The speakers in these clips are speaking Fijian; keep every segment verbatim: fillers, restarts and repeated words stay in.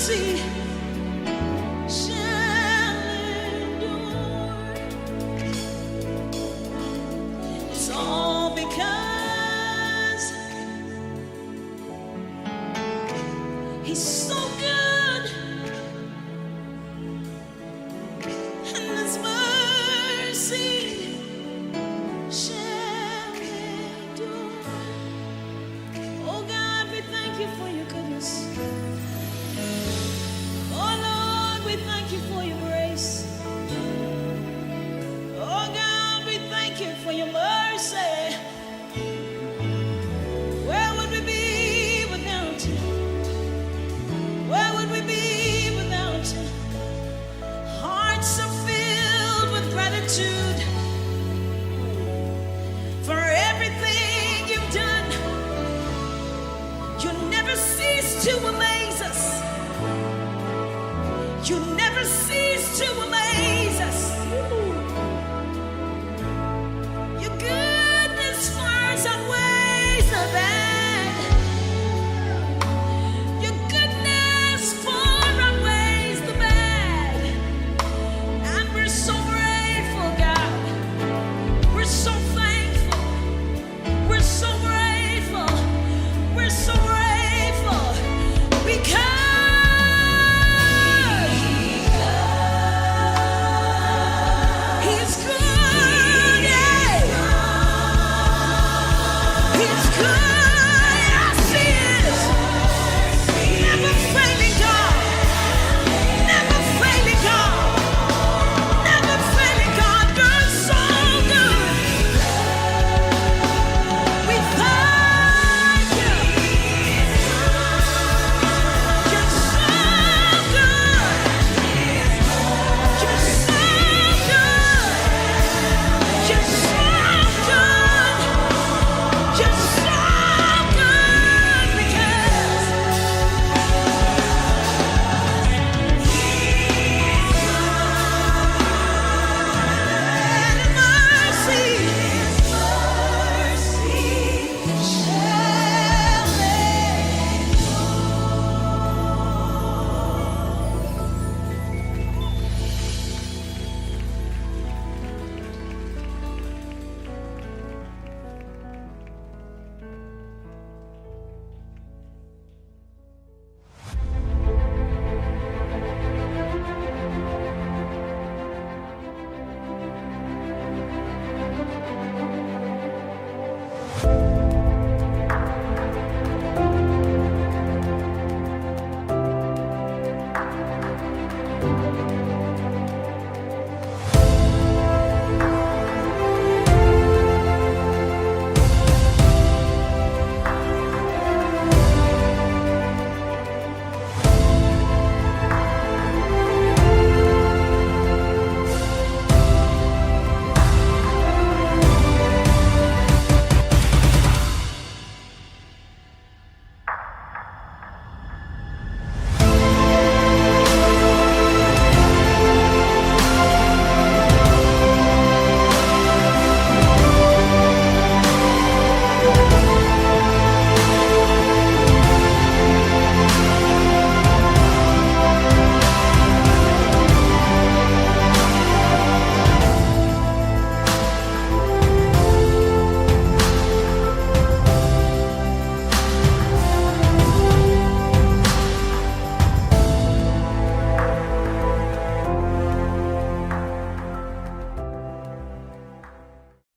Shall endure. It's all because He's so good, and His mercy shall endure. Oh God, we thank you for your goodness. Oh Lord, we thank you for your grace. Oh God, we thank you for your mercy. Where would we be without you? Where would we be without you? Hearts are filled with gratitude for everything you've done. You never cease to amaze us. You never cease to amaze us. Your goodness far outweighs the bad. Your goodness far outweighs the bad. And we're so grateful, God. We're so thankful. We're so grateful. We're so grateful because He's good, yeah. He's good, yes, He is. Never failing God. Never failing God. Never failing God. You're so good. We thank you. You're so good. You're so good. You're so good. You're so good because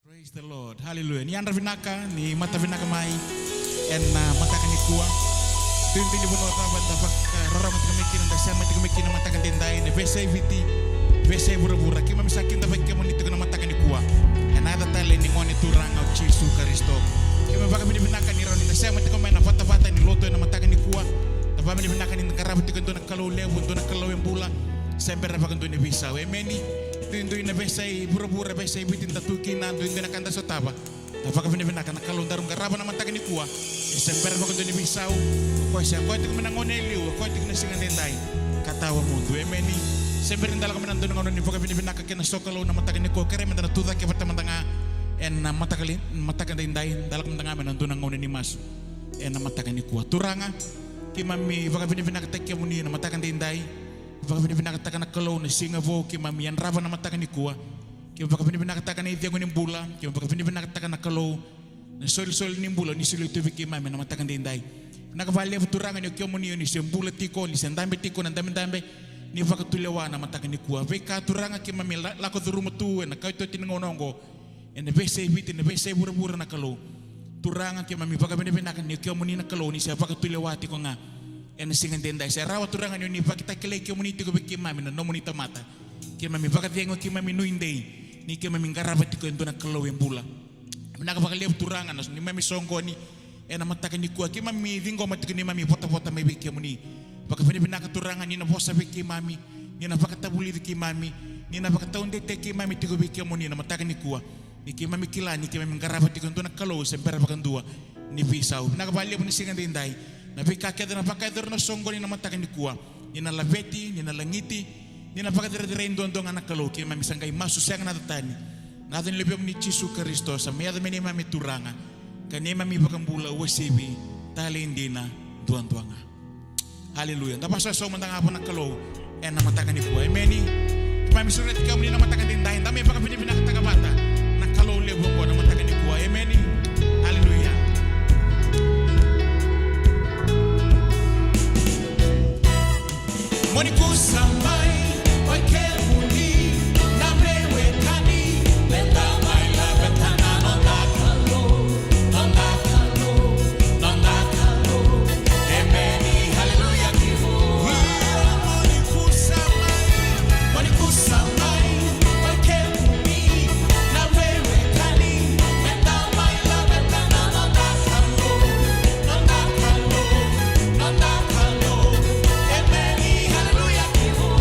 Praise the Lord. Hallelujah. Ni yadra vinaka, ni mata vinaka mai ena mataka nikua. Duidui ni vanua cava eda vakararama tiko mai kina, da sema tiko mai kina mataka edaidai, ena veiyasai Viti, veiyasai vuravura. Keimami sa kidavaki kemuni tiko ena mataka nikua ena yaca talei ni Gone Turaga o Jisu Karisito. Keimami vakavinavinaka ni rawa ni da sema tiko mai ena vatavata ni lotu ena mataka nikua. Da vakavinavinaka ni da qarava tiko e dua na Kalou levu, e dua na Kalou e bula, se bera vakadua ni veisau. Emeni. Duidui na veiyasai vuravura, veiyasai Viti da tu kina, duidui na ka da sotava. Da vakavinavinaka na Kalou daru qarava ena mataka nikua. E se bera vakadua ni veisau. O koya se, o koya tiko mai na gauna e liu, o koya tiko ena siga edaidai ka tawamudu. Emeni. Se bera ni da lako mai ena dua na gauna ni vakavinavinaka kei na sokalou ena mataka nikua, kerea meda na tucake vata mada ga ena mataka li-, mataka edaidai, da lako mada ga mai ena dua na gauna ni masu ena mataka nikua. Turaga, Keimami vakavinavinakataki kemuni na mataka daidai. Vakavinavinakataka na Kalou na siga vou keimami yadrava na mataka nikua. Keimami vakavinavinakataka na icegu ni bula. Keimami vakavinavinakataka na Kalou na isolisoli ni bula ni solia tu vei keimami na mataka daidai. Vinaka vakalevu Turaga ni o kemuni o ni se bula tiko, ni se dabe tiko na dabedabe ni vakatulewa na mataka nikua. Veika Turaga keimami la-, lako curuma tu ena kaitoti ni gauna oqo, ena veiyasai Viti, ena veiyasai vuravura na Kalou. Turaga keimami vakavinavinaka ni o kemuni na Kalou ni se vakatulewa tiko ga ena siga daidai. Se rawa Turaga ni o ni vakatakilai kemuni tiko vei keimami na nomuni tamata. Keimami vakacegu, keimami nuidei ni keimami qarava tiko e dua na Kalou e bula. Vinaka vakalevu Turaga na neimami soqoni ena mataka nikua, keimami ciqoma tiko neimami votavota mai vei kemuni. Vakavinavinaka Turaga ni na vosa vei keimami, ni na vakatavulici keimami, ni na vakataudeitaki keimami tiko vei kemuni na mataka nikua. Ni keimami kila ni keimami qarava tiko e dua na Kalou se bera vakadua ni veisau. Vinaka vakalevu na siga daidai. Na veika kece na vakayacori na soqoni na mataka nikua, ni na laveti, ni na lagiti, ni na vakacerecerei duadua ga na Kalou. Keimami sa qai masu sega na yaca tani, na yaca ni Luvemuni Jisu Karisito, sa mai yaco me neimami Turaga ka neimami iVakabula uasivi talei dina duadua ga. Aleluya. Da vakasausau mada ga vua na Kalou ena mataka nikua. Emeni. Keimami sureti kemuni na mataka daidai, da mai vakavinavinakataka vata na Kalou levu oqo na mataka nikua. Emeni. Aleluya. Mo ni kusa mai, oi kemuni na veiwekani, me da mai laveta na noda Kalou, noda Kalou, noda Kalou. Emeni, haleluya, ki vua. Ia, mo ni kusa mai, mo ni kusa mai, oi kemuni na veiwekani, me da mai laveta na noda Kalou, noda Kalou, noda Kalou. Emeni, haleluya, ki vua.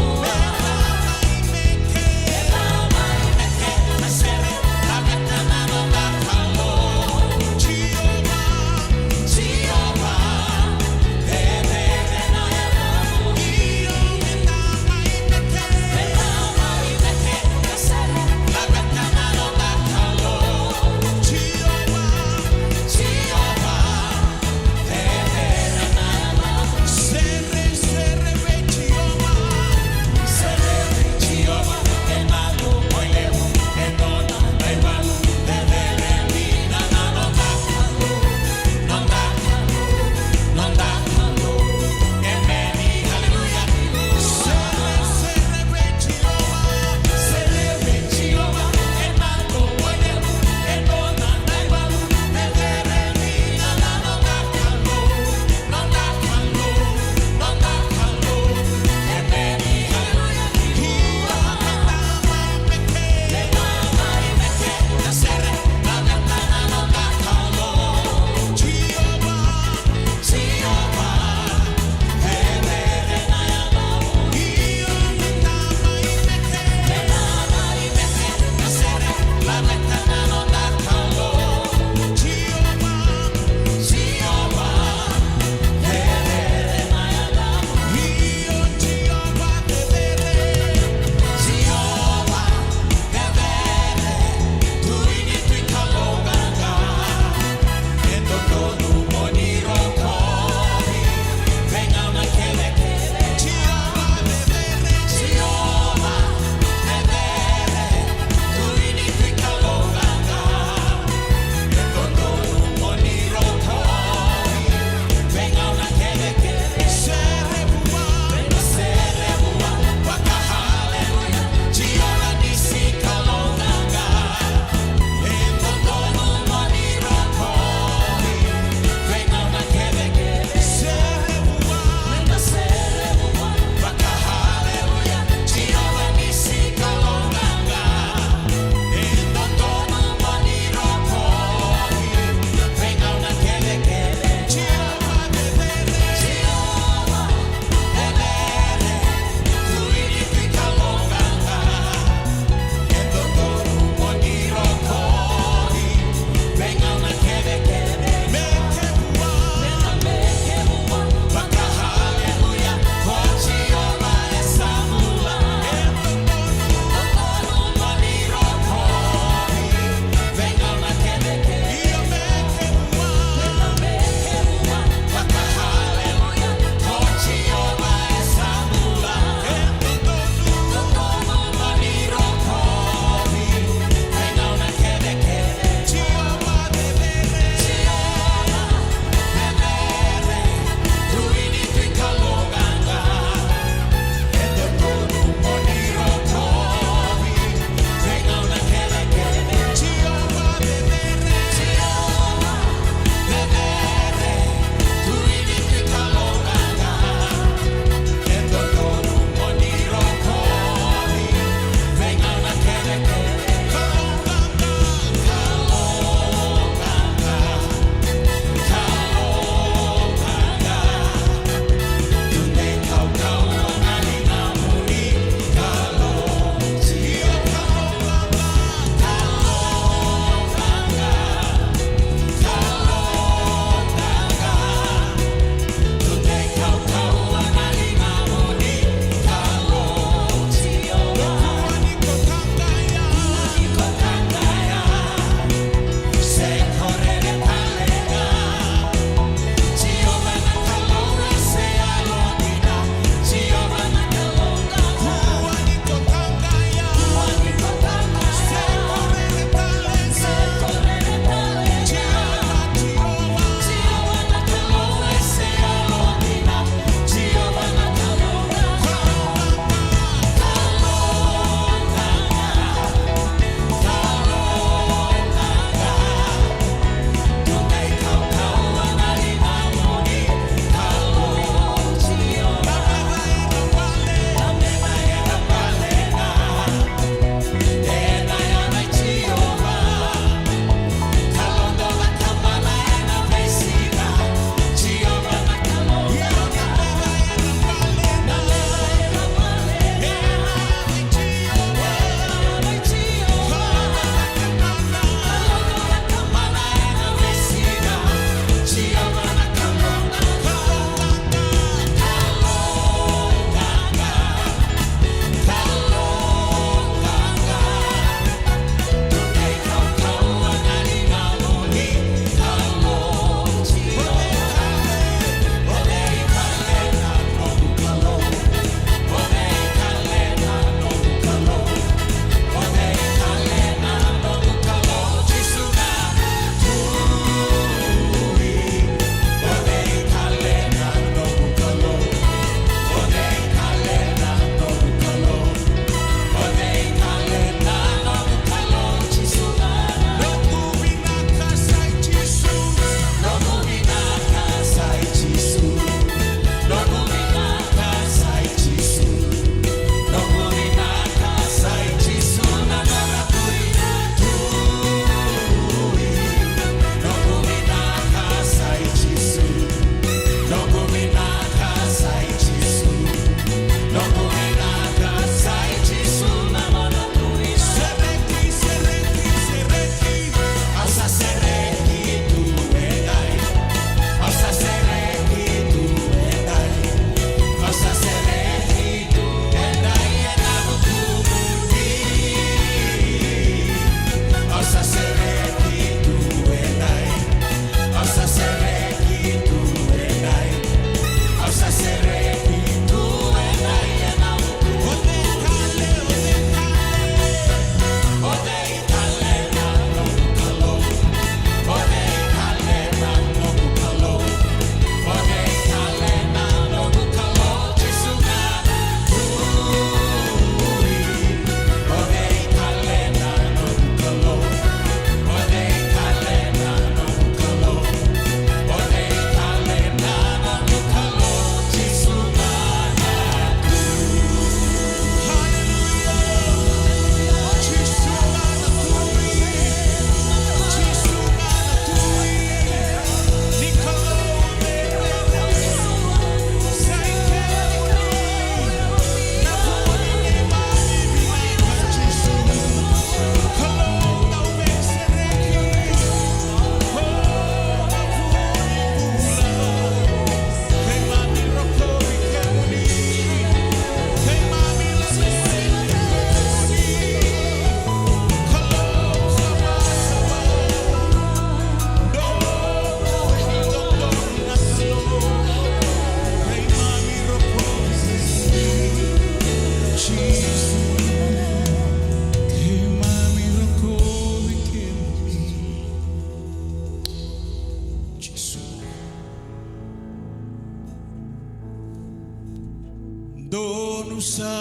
Dodonu sa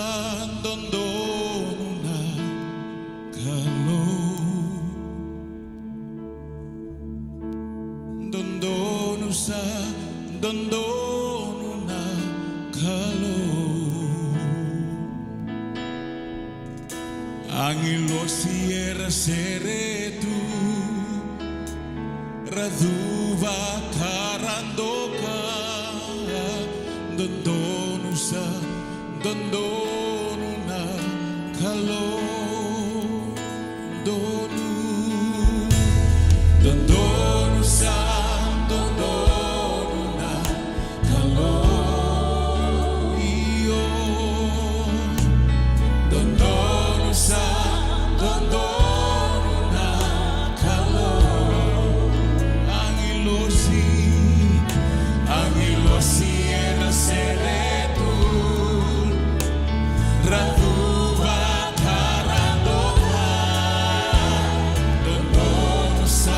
dodonu na Kalou. Dodonu sa dodonu na Kalou. Agilosi era sere tu, ra cuva ka ra doka. Dodonu sa dodonu na Kalou. Dodonu, dodonu sa dodonu na Kalou, io. Dodonu sa dodonu na Kalou. Agilosi, agilosi era sere tu, ra cuva ka ra doka. Dodonu sa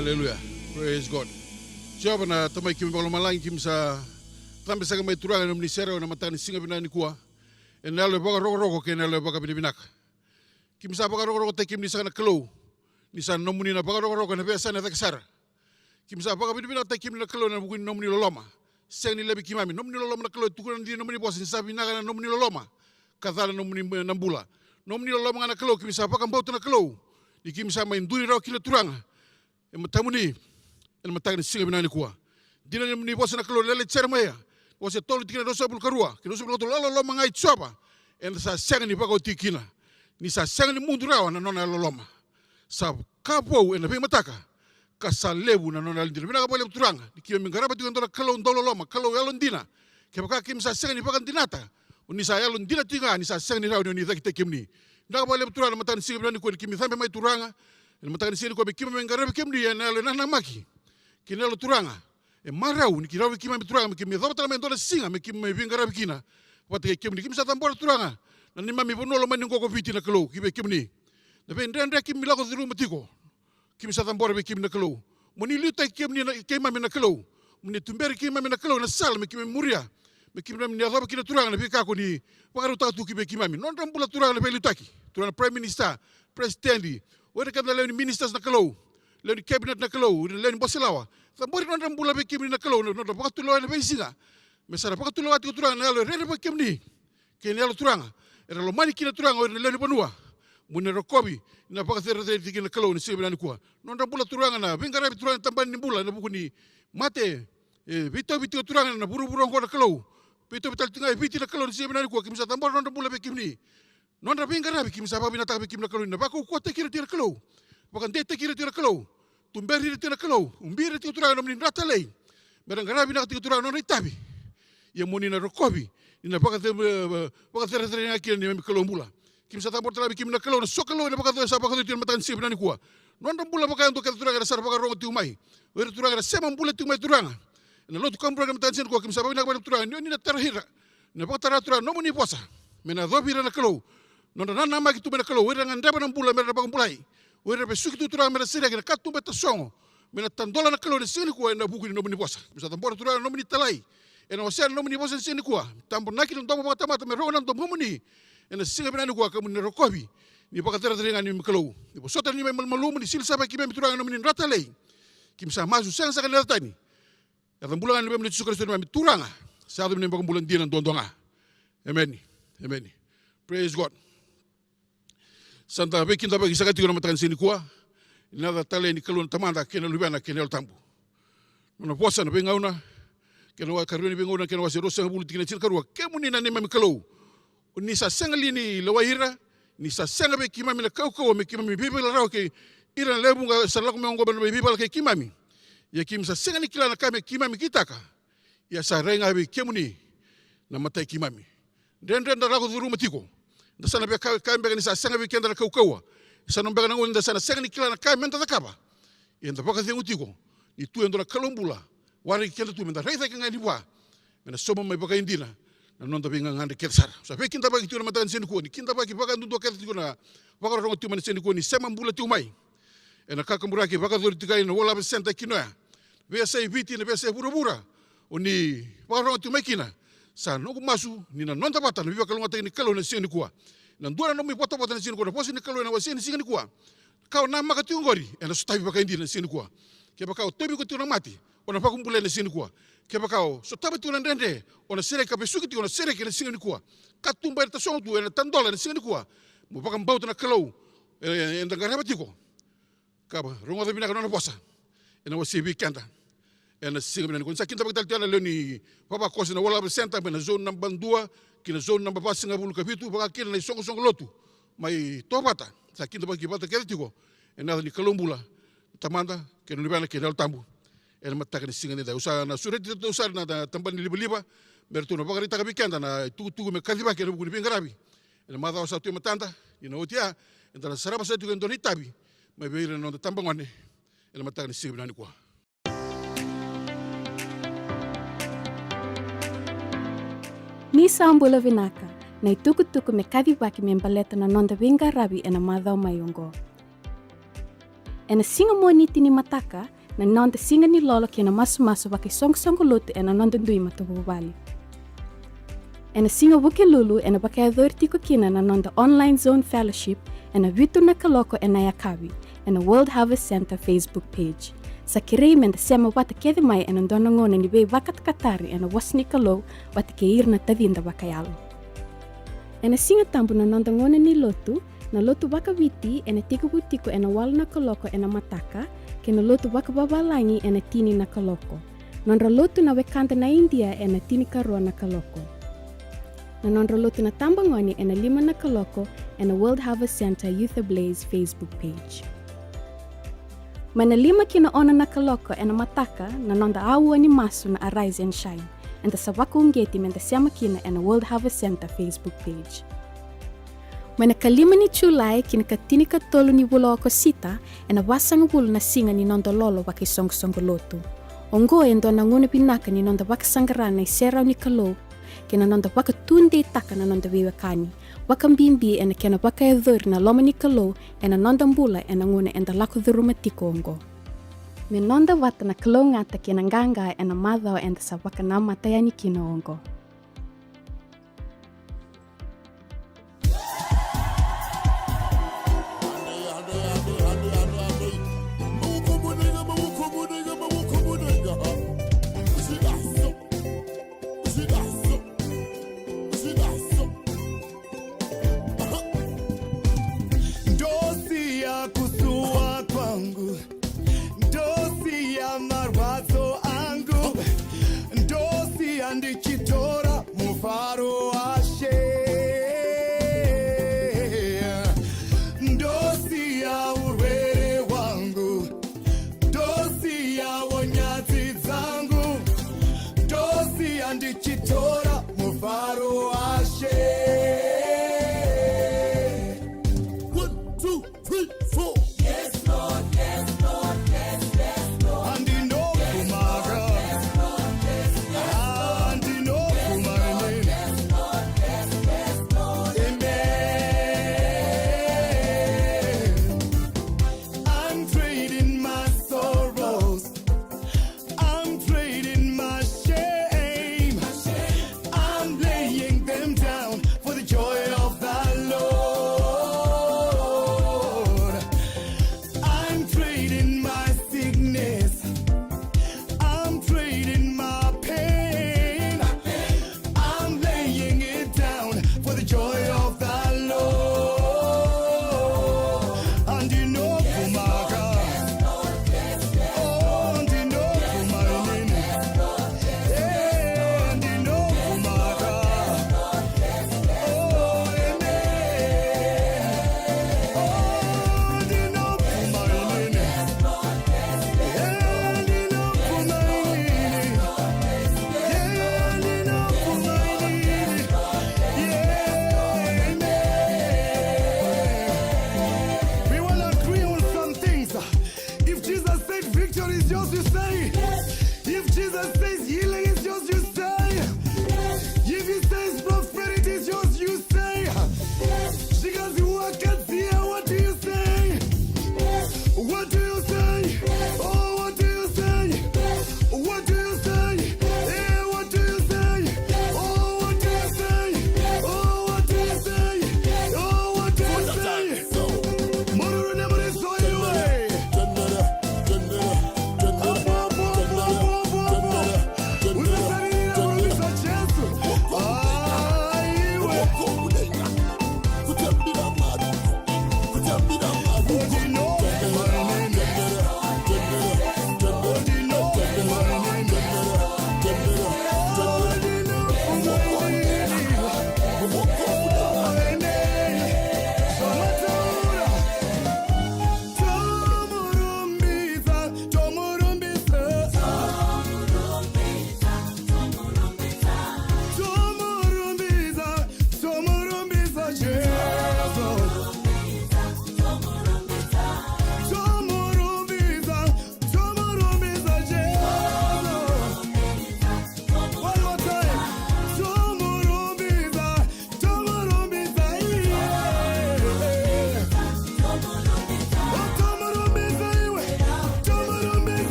Aleluya. Praise God. Jiova na Tamai keimami vakalomalagi, keimami sa cabe saka mai Turaga ena nomuni serau ena mataka ni siga vinaka nikua. Ena yalo e vakarokoroko kei na yalo e vakavinavinaka. Keimami sa vakarokorokotaki kemuni saka na Kalou. Ni sa nomuni na vakarokoroko ena veiyasana e cake sara. Keimami sa vakavinavinakataki kemuni na Kalou ena vuku ni nomuni loloma. Sega ni levi keimami. Nomuni loloma na Kalou e tukuna na dina ni nomuni vosa ni sa vinaka na nomuni loloma ka ca na nomuni, na bula. Nomuni loloma ga na Kalou keimami sa vakabauta na Kalou ni keimami sa mai duri rawa kina Turaga e matamuni ena mataka ni siga vinaka nikua. Dina ni nomuni vosa na Kalou, na ivola i Jeremaia, wase tolu, tikina ruasagavulu ka rua kei na ruasagavulu ka tolu: A loloma ga i Jiova, eda sa sega ni vakaoti kina, ni sa sega ni mudu rawa na nona yalololoma. Sa ka vou ena veimataka, ka sa levu na nona yalodina. Vinaka vakalevu Turaga ni keimami qarava tiko e dua na Kalou dauloloma, Kalou yalodina. Kevaka keimami sa sega ni vakadinata, o ni sa yalodina tiko ga ni sa sega ni rawa ni o ni cakitaki kemuni. Vinaka vakalevu Turaga na mataka ni siga vinaka nikua ni keimami cabe mai Turaga ena mataka ni siga nikua me keimami qaravi kemuni ena yalo e nanamaki kei na yalo Turaga e marau, ni keimami rawa vei keimami Turaga me keimami yacova tale mai e dua na siga me keimami veiqaravi kina vata kei kemuni. Keimami sa cabora Turaga na neimami vanua lomani oqo ko Viti na Kalou ki vei kemuni. Na veidredre keimami lako curuma tiko, keimami sa cabora vei kemuni na Kalou. Mo ni liutaki kemuni na, keimami na Kalou. Mo ni tuberi keimami na Kalou ena sala me keimami muria, me keimami ni yacova kina Turaga na veika ko ni vakarautaka tu ki vei keimami. Nodra bula Turaga na veiliutaki, Turaga na Prime Minister, President, o ira kece na lewe ni ministers na Kalou, lewe ni cabinet na Kalou, ira na lewe ni boselawa. Cabori nodra bula vei kemuni na Kalou, na nodra vakatulewa ena veisiga. Me sa ra vakatulewa tiko Turaga na yalo e rerevaki kemuni kei na yalo Turaga era lomani kina Turaga o ira na lewe ni vanua. Mo ni rokovi ni na vakacerecerei tiko kina na Kalou ena siga vinaka nikua. Nodra bula Turaga na veiqaravi Turaga ni tabana ni bula ena vuku ni mate e veitauvi tiko Turaga ena vuravura oqo na Kalou. Veitauvi tale tiko ga e Viti na Kalou ena siga vinaka nikua, keimami sa cabora nodra bula vei kemuni. Nodra veiqaravi keimami sa vakavinakataka vei kemuni na Kalou, ni na vakaukauwataki ira tiko na Kalou, vakadeitaki ira tiko na Kalou, tuberi ira tiko na Kalou, ubi ira tiko Turaga ena nomuni dra talei, me ra qaravi vinaka tiko Turaga na nodra itavi. Ia mo ni na rokovi ni na vakace-, vakacerecerei ga kina na neimami Kalou bula. Keimami sa cabora tale ga vei kemuni na Kalou na sokalou ena vakayacori, sa vakayacori tiko ena mataka ni siga vinaka nikua. Nodra bula vakayadua kece Turaga era sa ra vakarorogo tiko mai, o ira Turaga era sema bula tiko mai Turaga ena lotu kaburaki ena mataka ni siga nikua, keimami sa vakavinaka vakalevu Turaga ni o ni na tarai ira, ni na vakatara Turaga na nomuni vosa me na yacovi ira na Kalou. Nodra nanamaki tu mai na Kalou, o ira era gadreva na bula me ra na vakabulai, o ira era vesuki tu Turaga me ra sereki, na katuba e tasogo me na tadola na Kalou ena siga nikua ena vuku ni nomuni vosa. Keimami sa cabora Turaga na nomuni talai ena wasea na nomuni vosa ena siga nikua. Tabonaki na domo vakatamata me rogo na domo muni ena siga vinaka nikua, ka mo ni na rokovi ni vakacerecerei ga na neimami Kalou. Ni vosota na neimami malumalumu, ni sili sara vei keimami Turaga na nomuni dra talei. Keimami sa masu sega saka ni yaca tani. Yaca bula ga ni Luvemuni o Jisu Karisito na neimami Turaga, sa yaco me neimami iVakabula dina duadua ga. Emeni. Emeni. Praise God. Sa da veikidavaki saka tiko ena mataka ni siga nikua ena yaca talei ni Kalou na Tamada kei na Luvena kei na Yalo Tabu. Nona vosa na Veigauna, kei na wa-, Karua ni Veigauna, kei na wase ruasagavulu, tikina tinikarua: Kemuni na neimami Kalou, ni sa sega li ni lewai ira, ni sa sega vei keimami na kaukauwa me keimami veivala rawa kei ira na lewe vuqa sa lako mai oqo me ra mai veivala kei keimami? Ia keimami sa sega ni kila na ka me keimami kitaka, ia sa rai ga vei kemuni na matai keimami. Dredre da lako curuma tiko, da sa na via kaya beka ni sa sega vei keda na kaukauwa, sa na beka na gauna da sa na sega ni kila na ka me da cakava. Ia da vakacegu tiko ni tu e dua na Kalou bula waraki keda tu me da rai cake ga yani vua, me na sauma mai vakaidina na noda veigagadre kece sara. Sa veikidavaki tiko ena mataka ni siga nikua, ni kidavaki vakayadudua kece tiko na vakarorogo tiko mai ena siga nikua, ni sema bula tiko mai ena kakaburaki e vakayacori tiko ena World Harvest Centre e Kinoya, veiyasai Viti, na veiyasai vuravura o ni vakarorogo tiko mai kina. Sa noqu masu ni na noda vata na veivakalougatataki ni Kalou ena siga nikua. Na dua na nomu ivotavota ena siga nikua, na vosa ni Kalou ena wasei ena siga nikua. Ka o namaka tiko oqori ena sotavi vakaidina ena siga nikua. Kevaka o tauvi iko tiko na mate, o na vakabulai ena siga nikua. Kevaka o sotava tiko na dredre, o na sereki, ka vesuki tiko, o na sereki ena siga nikua. Katuba ena tasogo tu, ena tadola ena siga nikua. Mo vakabauta na Kalou e, e, eda qarava tiko, ka rogoca vinaka na nona vosa ena wasei vei keda ena siga vinaka nikua. Ni sa kidavaki tale tiko na lewe ni vavakoso ena World Harvest Centre mai na zone naba dua ki na zone naba vasagavulu ka vitu, vaka kina na isoqosoqo lotu mai Tovata. Sa kidavaki vata kece tiko ena yaca ni Kalou bula, Tamada kei na Luvena kei na Yalo Tabu. Ena mataka ni siga nidai, au sa na sureti iratou sara na, na tabana ni livaliva me ratou na vakaraitaka vei keda na itukutuku me kacivaki ena vuku ni veiqaravi ena macawa sa tu e matada. Ni na oti ya, eda na sarava sara tiko e dua na itavi mai vei ira na noda tabagone ena mataka ni siga vinaka nikua. Ni sa bula vinaka. Na itukutuku me kacivaki me baleta na noda veiqaravi ena macawa mai oqo. Ena siga Moniti ni mataka, na noda siga ni lolo kei na masumasu vakaisoqosoqo lotu ena noda dui matavuvale. Ena siga Vukelulu ena vakayacori tiko kina na noda online zone fellowship ena vitu na kaloko ena yakavi ena World Harvest Centre Facebook page. Sa kerei me da sema vata kece mai ena dua na gauna ni veivakatakatari ena vosa ni Kalou vata kei ira na tacida vakayalo. Ena Siga Tabu na noda gauna ni lotu, na lotu vakaviti ena tekivu tiko ena walu na kaloko ena mataka, kei na lotu vakavavalagi ena tini na kaloko. Nodra lotu na wekada na Idia ena tinikarua na kaloko. Na nodra lotu na tabagone ena lima na kaloko ena World Harvest Centre Youth Ablaze Facebook page. Mai na lima ki na ono na kaloko ena mataka na noda aua ni masu na Arise and Shine, eda sa vakauqeti me da sema kina ena World Harvest Centre Facebook page. Mai na kalima ni Julai ki na katinikatolu ni vula o Okosita, ena vasagavulu na siga ni noda lolo vakaisoqosoqo lotu. Oqo e dua na gauna vinaka ni noda vakasaqara na iserau ni Kalou kei na noda vakatudeitaka na noda veiwekani, vakabibi ena kena vakayacori na loma ni Kalou ena noda bula ena gauna eda lako curuma tiko oqo. Me noda vata na kalougata kei na qaqa ena macawa eda sa vakanamata yani kina oqo. Dosi ya kusua kwangu, dosi ya marwazo angu, dosi ya ndichito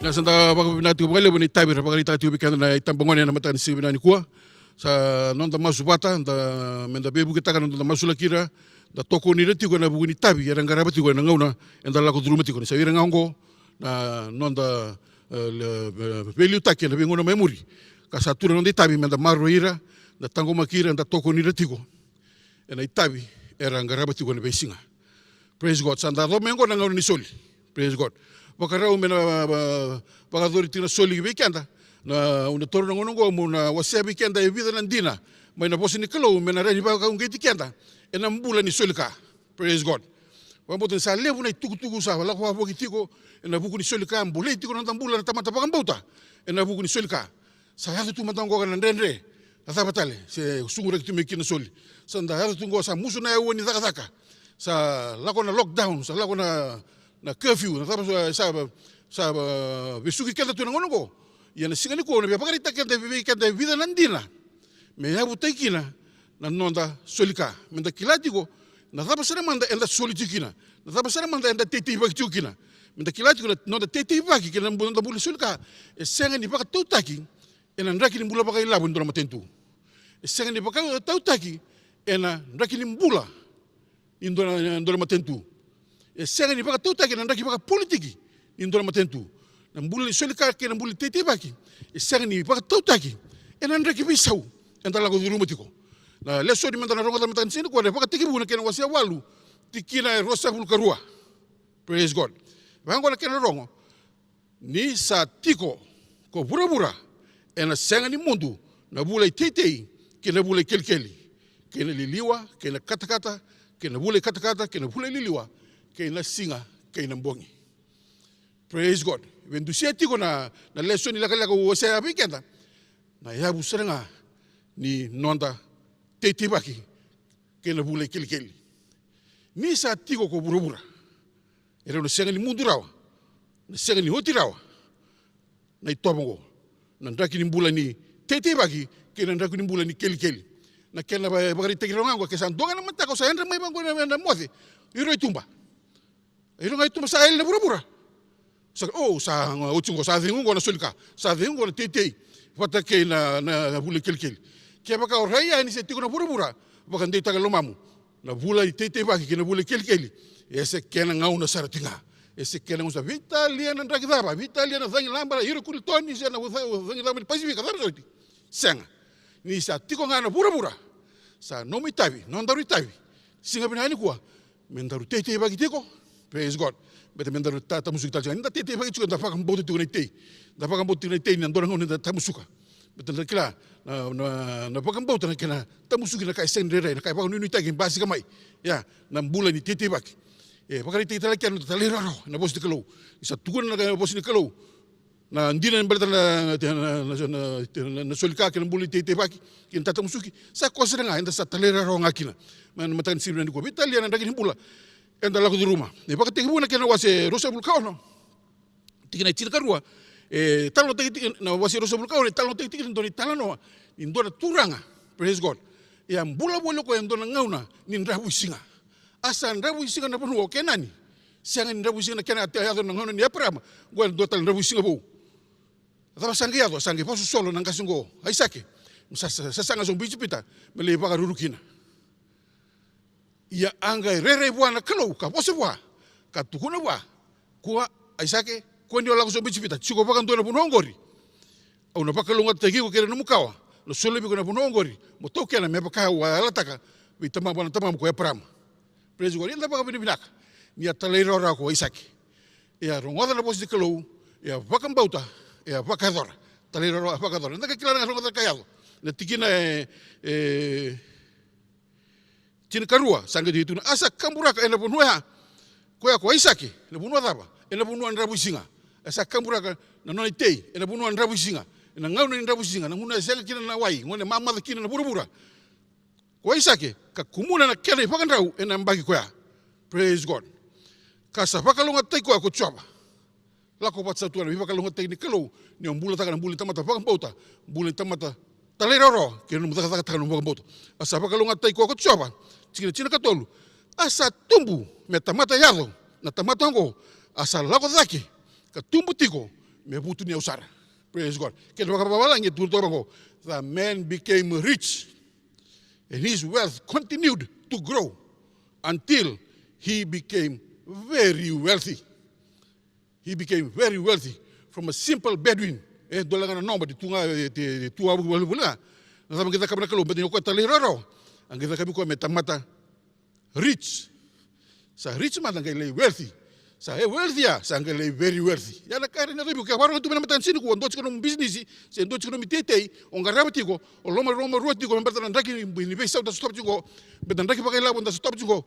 Na sa da vakavinavinaka tiko vakalevu na itavi era vakaraitaka tiko vei keda na itabagone ena mataka ni siga vinaka nikua. Sa noda masu vata, da, me da veivuketaka na noda masulaki ira, da tokoni ira tiko ena vuku ni itavi era qarava tiko ena gauna eda lako curuma tiko. Ni sa ira ga oqo na noda, e, le, e, veiliutaki ena veigauna mai muri. Ka sa tu na noda itavi me da maroroi ira, da taqomaki ira, da tokoni ira tiko ena itavi era qarava tiko ena veisiga. Praise God. Sa da yaco mai oqo na gauna ni soli. Praise God. Vakarau me na, va-, vakayacori tiko na soli vei keda. Na, au na taura na gauna oqo meu na wasea vei keda e vica na dina mai na vosa ni Kalou me na rawa ni vakauqeti keda ena bula ni soli ka. Praise God. Vakabauta ni sa levu na itukutuku sa lako vakavoki tiko ena vuku ni soli ka, bolei tiko na noda bula na tamata vakabauta ena vuku ni soli ka. Sa yaco tu mada oqo na dredre. Na cava tale se suguraki tu mai kina na soli? Sa da yaco tu oqo sa musu na aua ni cakacaka. Sa lako na lockdown, sa lako na, na curfew, na cava sa, sa, sa, vesuki keda tu na gauna oqo. Ia na siga nikua au na via vakaraitaka keda, vei keda e vica na dina me yavutaki kina na noda soli ka. Me da kila tiko na cava sara mada eda soli tiko kina, na cava sara mada eda teiteivaki tiko kina. Me da kila tiko na noda teiteivaki kei na bu-, noda bula soli ka e sega ni vakatautaki ena draki ni bula vakailavo ni dua na matanitu. E sega ni vakatautaki ena draki ni bula ni dua na, dua na matanitu. E sega ni vakatautaki ena draki vakapolitiki ni dua na matanitu. Na bula ni soli ka kei na bula ni teiteivaki e sega ni vakatautaki ena draki veisau eda lako curuma tiko. Na lesoni meda na rogoca mataka ni siga nikua e Vakatekivu na kena wase e walu, tikina e ruasagavulu ka rua. Praise God. Vaqo na kena rogo. Ni sa tiko ko vuravura, ena sega ni mudu na vula i teitei kei na vula i kelikeli, kei na liliwa kei na katakata, kei na vula i katakata kei na vula i liliwa, kei na siga kei na bogi. Praise God. Veidusia tiko na, na lesoni lekaleka au wasea vei keda, na yavu sara ga ni noda teiteivaki kei na vula i kelikeli. Ni sa tiko ko vuravura, e rau na sega ni mudu rawa, na sega ni oti rawa na itovo oqo, na draki ni bula ni teiteivaki kei na draki ni bula ni kelikeli. Na kena va-, vakaraitaki rawa ga oqo, ke sa dua ga na mataka o sa yadra mai vaqo na, na moce, iro i tuba. Iro ga i tuba sa yali na vuravura. Sa, o, sa, oti oqo, sa cegu oqo na soli ka, sa cegu oqo na teitei vata kei na, na, na vula i kelikeli. Kevaka o rai yani se tiko na vuravura, vakadeitaka e lomamu na vula i teiteivaki kei na vula i kelikeli, e se kena gauna sara tiko ga. E se kena gauna sara. Veitalia na draki cava, veitalia na cagilaba, na iro kulitoni, se na cagilaba ni Pasifika, cava soti. Sega. Ni sa tiko ga na vuravura, sa nomu itavi, nodaru itavi siga vinaka nikua, me daru teiteivaki tiko. Praise God. Beta me daru ta-, tamusuki tale tiko. Ni da teiteivaki tiko, da vakabauta tiko na itei. Da vakabauta tiko na itei ni dua na gauna da tamusuka. Beta da kila na, na, na vakabauta na kena tamusuki na ka e sega ni rairai, na ka e vakanuinuitaki, basika mai. Ia, na bula ni teiteivaki. E vakaraitaki tale kina na talairawarawa na vosa ni Kalou. Ni sa tukuna na vosa ni Kalou na dina ni baleta na, na, na, na, na, na soli ka kei na bula ni teiteivaki kei na tatamusuki, sa koya sara ga eda sa talairawarawa ga kina. Mai na mataka ni siga vinaka nikua, veitalia na draki ni bula eda lako curuma. Na iVakatekivu na kena wase ruasagavulu ka ono, tikina e tinikarua, e talanoataki tiko, na wase ruasagavulu ka ono e talanoataki tiko e dua na italanoa ni dua na turaga. Praise God. E a bula voli o koya e dua na gauna ni dravuisiga. A sa dravuisiga na vanua o Kenani. Sega ni dravuisiga na kena yaco na gauna ni Eparaama. Oqo e dua tale na dravuisiga vou. Cava sa qai yaco? Sa qai vakasosolo na qase oqo, Aisake. Sa, sa, sasaga sobu i Ijipita me lai vakaruru kina. Ia a qai rairai vua na Kalou ka vosa vua, ka tukuna vua, kua, Aisake, kua ni o lako sobu i Ijipita, tiko vakadua na vanua oqori. Au na vakalougatataki iko kei ira na nomu kawa, na soli vei iko na vanua oqori mo taukena, me vaka au a yalataka vei tamamu, na tamamu ko Eparaama. Praise God. Ia da vakavinavinaka ni a talairawarawa ko Aisake. E a rogoca na vosa ni Kalou, e a vakabauta, e a vakayacora. Talairawarawa, a vakayacora. Eda qai kila na rogoca ka yaco. Na tikina e, e tinikarua, sa qai tukuna, a sa kaburaka ena vanua ya, koya ko Aisake, ena vanua cava? Ena vanua dravuisiga. A sa kaburaka na nona itei ena vanua dravuisiga, ena gauna ni dravuisiga, na gauna e sega kina na wai, gauna e mamaca kina na vuravura. Ko Aisake, ka kumuna na kena ivakadrau ena yabaki koya. Praise God. Ka sa vakalougatataki koya ko Jiova. Lako vata sa tu na veivakalougatataki ni Kalou, ni o bulataka na bula ni tamata vakabauta, bula ni tamata talairawarawa kei na nomu cakacakataka na nomu vakabauta. A sa vakalougatataki koya ko Jiova, tikina tinikatolu. A sa tubu me tamata yaco na tamata oqo, a sa lako cake ka tubu tiko Me vutuniyau sara. Praise God. Kena vakavavalagi e tukuna toka vaqo, the man became rich, and his wealth continued to grow until he became very wealthy. He became very wealthy from a simple Bedouin. E dua ga na nobody, tu ga e tu ga vuli ga. Na cava qai cakava na Kalou? Baleta ni o koya talairawarawa, a qai cakavi koya me tamata rich. Sa rich mada qai lai wealthy. Sa e wealthy ya, sa qai lai very wealthy. Ia na ka era na cakavi, ke vakarorogo tu mai na mataka ni siga nikua, dua tiko nomu bisinisi se dua tiko nomu iteitei o qarava tiko, o loma, lomarua tiko me baleta na draki ni veisau da sotava tiko qo, baleta na draki vakailavo da sotava tiko qo.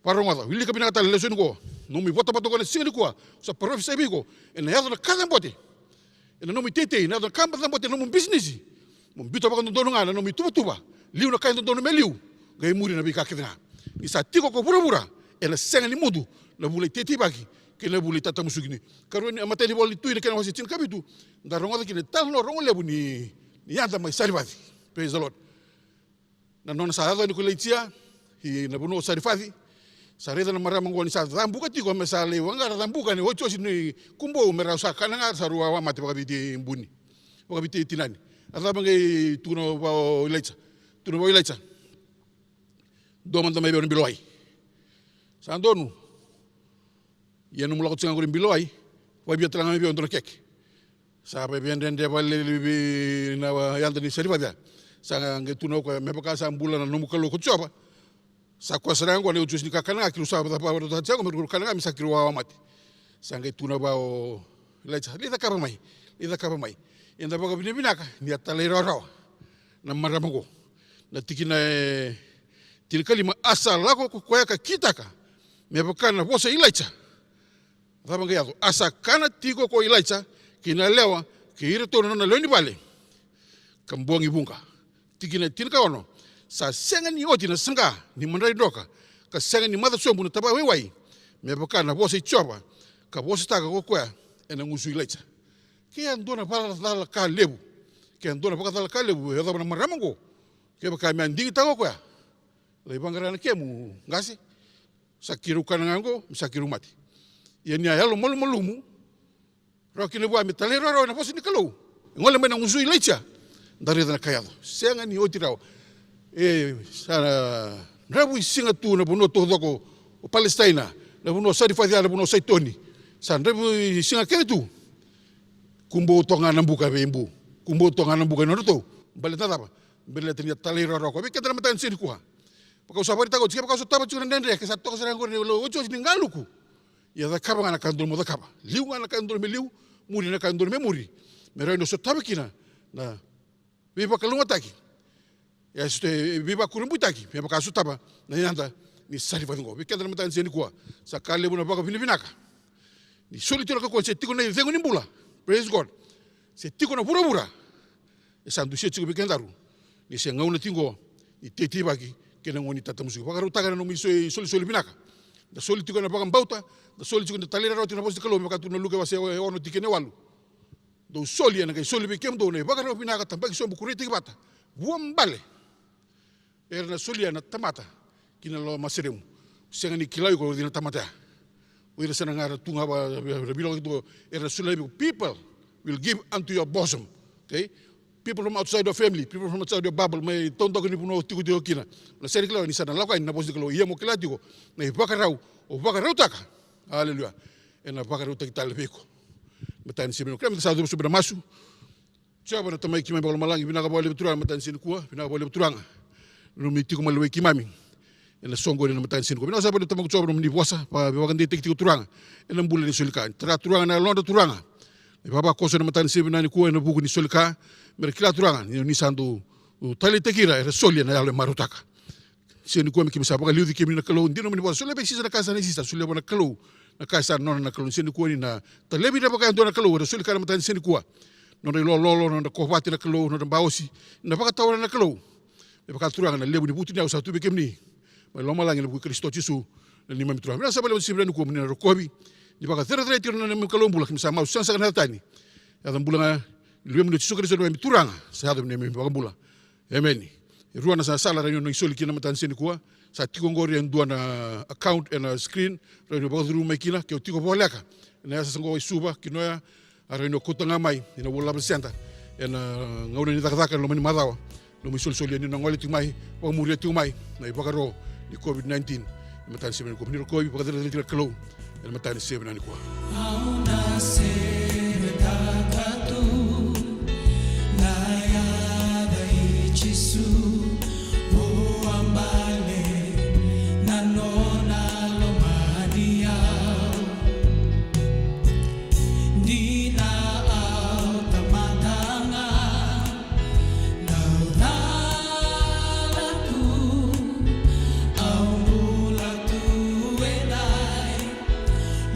Vakarorogoca, wilika vinaka tale na lesoni qo. Nomu ivotavota qo na siga nikua, sa parofisai vei iko, ena yaco na ka cabote. Ena nomu iteitei, ena yaco na ka cabote ena nomu bisinisi. Mo biuta vakadodonu ga na nomu ituvatuva. Liu na ka e dodonu me liu, qai muri na veika kece ga. Ni sa tiko ko vuravura, ena sega ni mudu na vula iteiteivaki kei na vula itatamusuki. Ni karua ni, a, Matai ni Vola ni Tui na kena wase tinikavitu, da rogoca kina e tale na rogo levu ni, ni yada mai Sarivaci. Praise the Lord. Na nona sa yaco yani ko Ilaija i na vanua o Sarifaci. Sa raica na marama oqo ni sa cabuka tiko, me sa lai vaqara cabuka ni otioti ni kubou, me rau sa kana ga, sa rau wawa mate vakaviti buni, vakaviti tinani. A cava qai tukuna vua o Ilaija? Tukuna vua o Ilaija, dua mada mai vei au na bilo wai. Sa donu. Ia nomu lako tiko ga qori bilo wai, vavia tale ga mai vei au e dua na keke. Sa via dredre vakalevu na yada ni Sarifaci ya. Sa qai tukuna o koya, me vaka sa bula na nomu Kalou ko Jiova, sa koya sara ga oqo na iotioti ni kakana ga keirau sa vakarautaka tiko qo me keirau kana ga, me sa keirau wawa mate. Sa qai tukuna vua o Ilaija, lai cakava mai, lai cakava mai. Eda vakavinavinaka ni a talairawarawa na marama oqo. Na tikina e tinikalima, a sa lako ko koya ka kitaka me vaka na vosa i Ilaija. Cava qai yaco? A sa kana tiko ko Ilaija kei na yalewa kei iratou na nona lewe ni vale, ka bogi vuqa. Tikina e tinikaono, sa sega ni oti na saqa ni madrai droka, ka sega ni maca sobu na tavaya waiwai, me vaka na vosa i Jiova ka vosataka ko koya ena gusu i Ilaija. Ke a dua na vakacala ka levu, ke a dua na vakacala ka levu e yacova na marama oqo, kevaka me a digitaka ko koya, lai vaqara na kemu qase, sa keirau kana ga oqo, me sa keirau mate. Ia ni a yalomalumalumu rawa kina vua me talairawarawa ena vosa ni Kalou, e gole mai na gusu i Ilaija. Da raica na ka yaco. Sega ni oti rawa. E sa dravuisiga tu na vanua taucoko o Palesitaina, na vanua o Sarifaci, na vanua o Saitoni. Sa dravuisiga kece tu. Kubou toka ga na buka vei Bu. Kubou toka ga na buka i nodratou. Baleta na cava? Baleta ni a talairawarawa. Vei keda na mataka ni siga nikua, vaka au sa vakaraitaka oti, kevaka o sotava tiko na dredre, ke sa toka sara ga qori na otioti ni galuku, ia cakava ga na ka dodonu mo cakava. Liu ga na ka dodonu me liu, muri na ka dodonu me muri, me rawa ni o sotava kina na veivakalougatataki, e, so-, e, veivakurabuitaki me vaka a sotava na yada ni Sarifaci oqo. Vei keda na mataka ni siga nikua, sa ka levu na vakavinavinaka ni soli tiko na kaukauwa, se tiko na icegu ni bula. Praise God. Se tiko na vuravura. E sa dusia tiko vei kedaru ni se gauna tiko qo ni teiteivaki kei na gauna ni tatamusuki. Vakarautaka na nomu iso-, isolisoli vinaka. Da soli tiko ena vakabauta, da soli tiko, da talairawarawa tiko na vosa ni Kalou, me vaka tukuna na Luke wase e ono tikina e walu. Dou soli, ena qai soli vei kemudou na ivakarau vinaka, tabaki sobu, kureitaki vata, vuabale. Era na solia na tamata ki na lomaseremu. Sega ni kila o iko o cei na tamata ya. O ira sara ga era tu ga va-, ra veilakoyaki tu, era na solia vei iko. People will give unto your bosom. Okay? People from outside your family, people from outside your bubble, mai taudaku ni vanua o tiko tiko kina. Na sega ni kila ni sa na lako yani na vosa ni Kalou. Ia mo kila tiko na ivakarau o vakarautaka. Aleluya. Ena vakarautaki tale vei iko. Mataka ni siga nikua, kerea meda sa cuva sobu ena masu. Jiova na Tamai keimami vakalomalagi, vinaka vakalevu Turaga na mataka ni siga nikua, vinaka vakalevu Turaga na nomuni tiko mai lewai keimami ena soqoni na mataka ni siga nikua. Vinaka sara vakalevu Tamaqu Jiova na nomuni vosa, va-, veivakadeitaki tiko Turaga ena bula ni soli ka. Tara Turaga na yalodra Turaga, na ivavakoso na mataka ni siga vinaka nikua ena vuku ni soli ka, mera kila Turaga ni, ni sa dau taleitaki ira era soli ena yalo e marautaka. Siga nikua me keimami sa vakaliuci kemuni na Kalou, dina nomuni vosa, solia vei Sisa na ka sa nei Sisa, solia vua na Kalou na ka sa nona na Kalou. Siga nikua ni na talevi ira vaka e dua na Kalou era soli ka na mataka ni siga nikua. Nodra ilololo, nodra kovate na Kalou, nodra baosi, na vakatawana na Kalou. Me vaka Turaga na levu ni vutuniyau sa tu vei kemuni mai lomalagi ena vuku i Karisito Jisu na neimami Turaga. Vinaka sara vakalevu na siga vinaka nikua mo ni na rokovi, ni vakacerecerei tiko na neimami Kalou bula, keimami sa masu sega sara ga ena yaca tani. Yaca bula ga ni Luvemuni o Jisu Karisito na neimami Turaga, sa yaco me neimami iVakabula. Emeni. E rua na sa-, sala rawa ni o na isoli kina na mataka ni siga nikua. Sa tiko oqori e dua na account ena screen, rawa ni o vakacuruma mai kina, ke o tiko voleka ena yasayasa oqo e Suva, Kinoya, A rawa ni o kauta ga mai ena vula lava ni Seda ena gauna ni cakacaka ena loma ni macawa. Nomu isolisoli, ia ni na gole tiko mai, vakamuria tiko mai na ivakaro ni COVID nineteen. Ena mataka ni siga vinaka nikua, ni rokovi, vakacerecerea tiko na Kalou ena mataka ni siga vinaka nikua. Au na seretaka tu na yaca i Jisu, vua bale na nona lomani au. Dina au tamata ga, dau cala tu, au bula tu edai.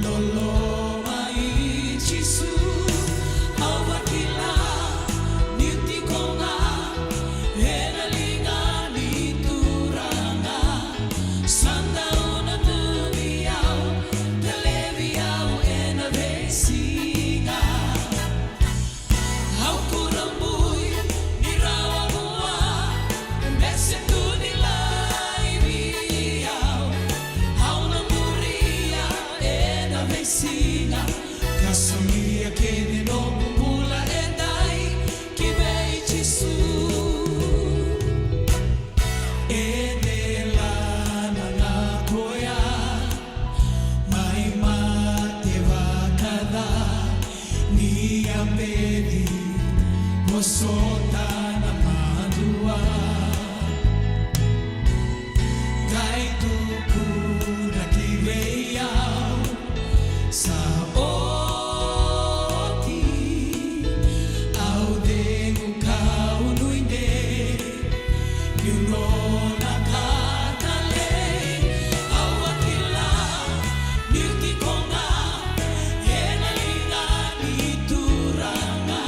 Loloma i Jisu, au vakila niu tiko ga ena liga ni Turaga. Sa dau nanumi au, talevi au ena veisiga. Au kurabui ni rawa vua, bese tu ni laivi au. Au na muria ena veisiga, ka solia kece noqu bula edai ki vei Jisu. E delana ga koya mai mate vakaca, ni a beci vosota na madua. Qai tukuna ki vei au, sa oti. Au cegu kau nuidei, niu nona ka talei. Au vakila niu tiko ga ena liga ni Turaga.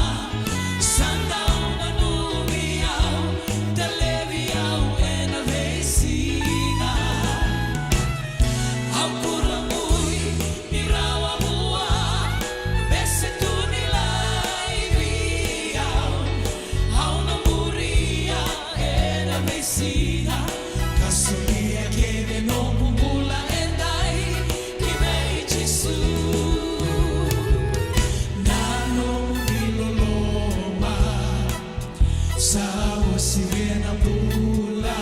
Sa dau nanumi au, talevi au ena veisiga. Au kurabui ni rawa vua, bese tu ni laivi au. Au na muria ena veisiga, ka solia kece noqu bula edai ki vei Jisu. Na nomuni loloma sa uasivi na bula.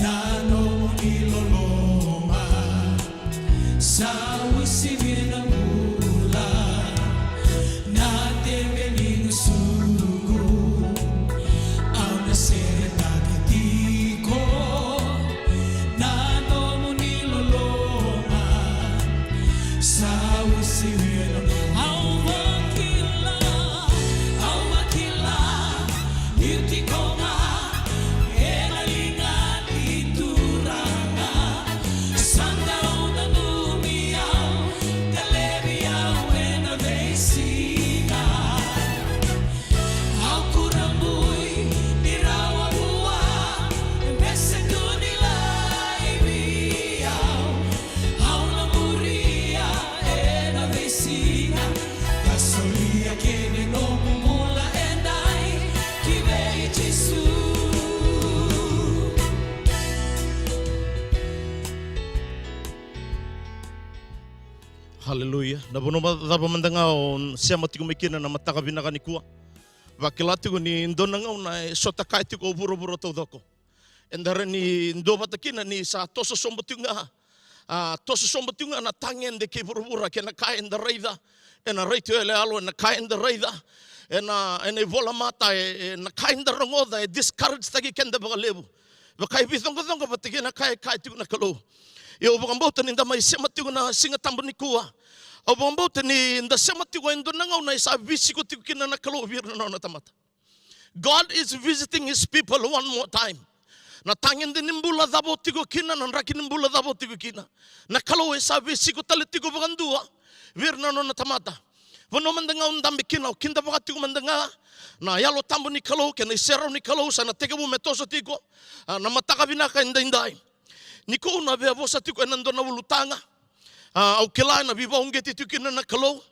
Na nomuni loloma sa uasivi na bula. Na teveni gusuqu au na seretaka tiko. Na nomuni loloma sa uasivi na bula. Au vakila, au vakila niu tiko ga ena liga ni Turaga. Sa dau nanumi au, talevi au ena veisiga. Au kurabui ni rawa vua, bese tu ni laivi au. Au na muria ena veisiga, ka solia kece noqu bula edai ki vei Jisu. Haleluya. Na vanua cava mada ga o sema tiko mai kina na mataka vinaka nikua, vakila tiko ni dua na gauna e sotakaya tiko o vuravura taucoko. Eda rawa ni duavata kina ni sa toso sobu tiko ga, a, toso sobu tiko ga na tagede kei vuravura kei na ka eda raica ena retio yaloyalo, ena ka eda raica ena, ena ivolamata, e, e, na ka eda rogoca e discourage-taki keda vakalevu. Vaka e veicoqacoqa vata kei na ka e kaya tiko na Kalou. Ia au vakabauta ni da mai sema tiko na Siga Tabu nikua, au vakabauta ni da sema tiko e dua na gauna e sa veisiko tiko kina na Kalou vei ira na nona tamata. God is visiting his people one more time. Na tagede ni bula cava o tiko kina, na draki ni bula cava o tiko kina, na Kalou e sa veisiko tale tiko vakadua vei ira na nona tamata. Vanua mada ga o dabe kina, o kidavaka tiko mada ga na Yalo Tabu ni Kalou kei na iserau ni Kalou sa na tekivu me toso tiko, a, na mataka vinaka edaidai. Nikua au na via vosa tiko ena dua na ulutaga. A, au kila ena veivakauqeti tiko kina na Kalou.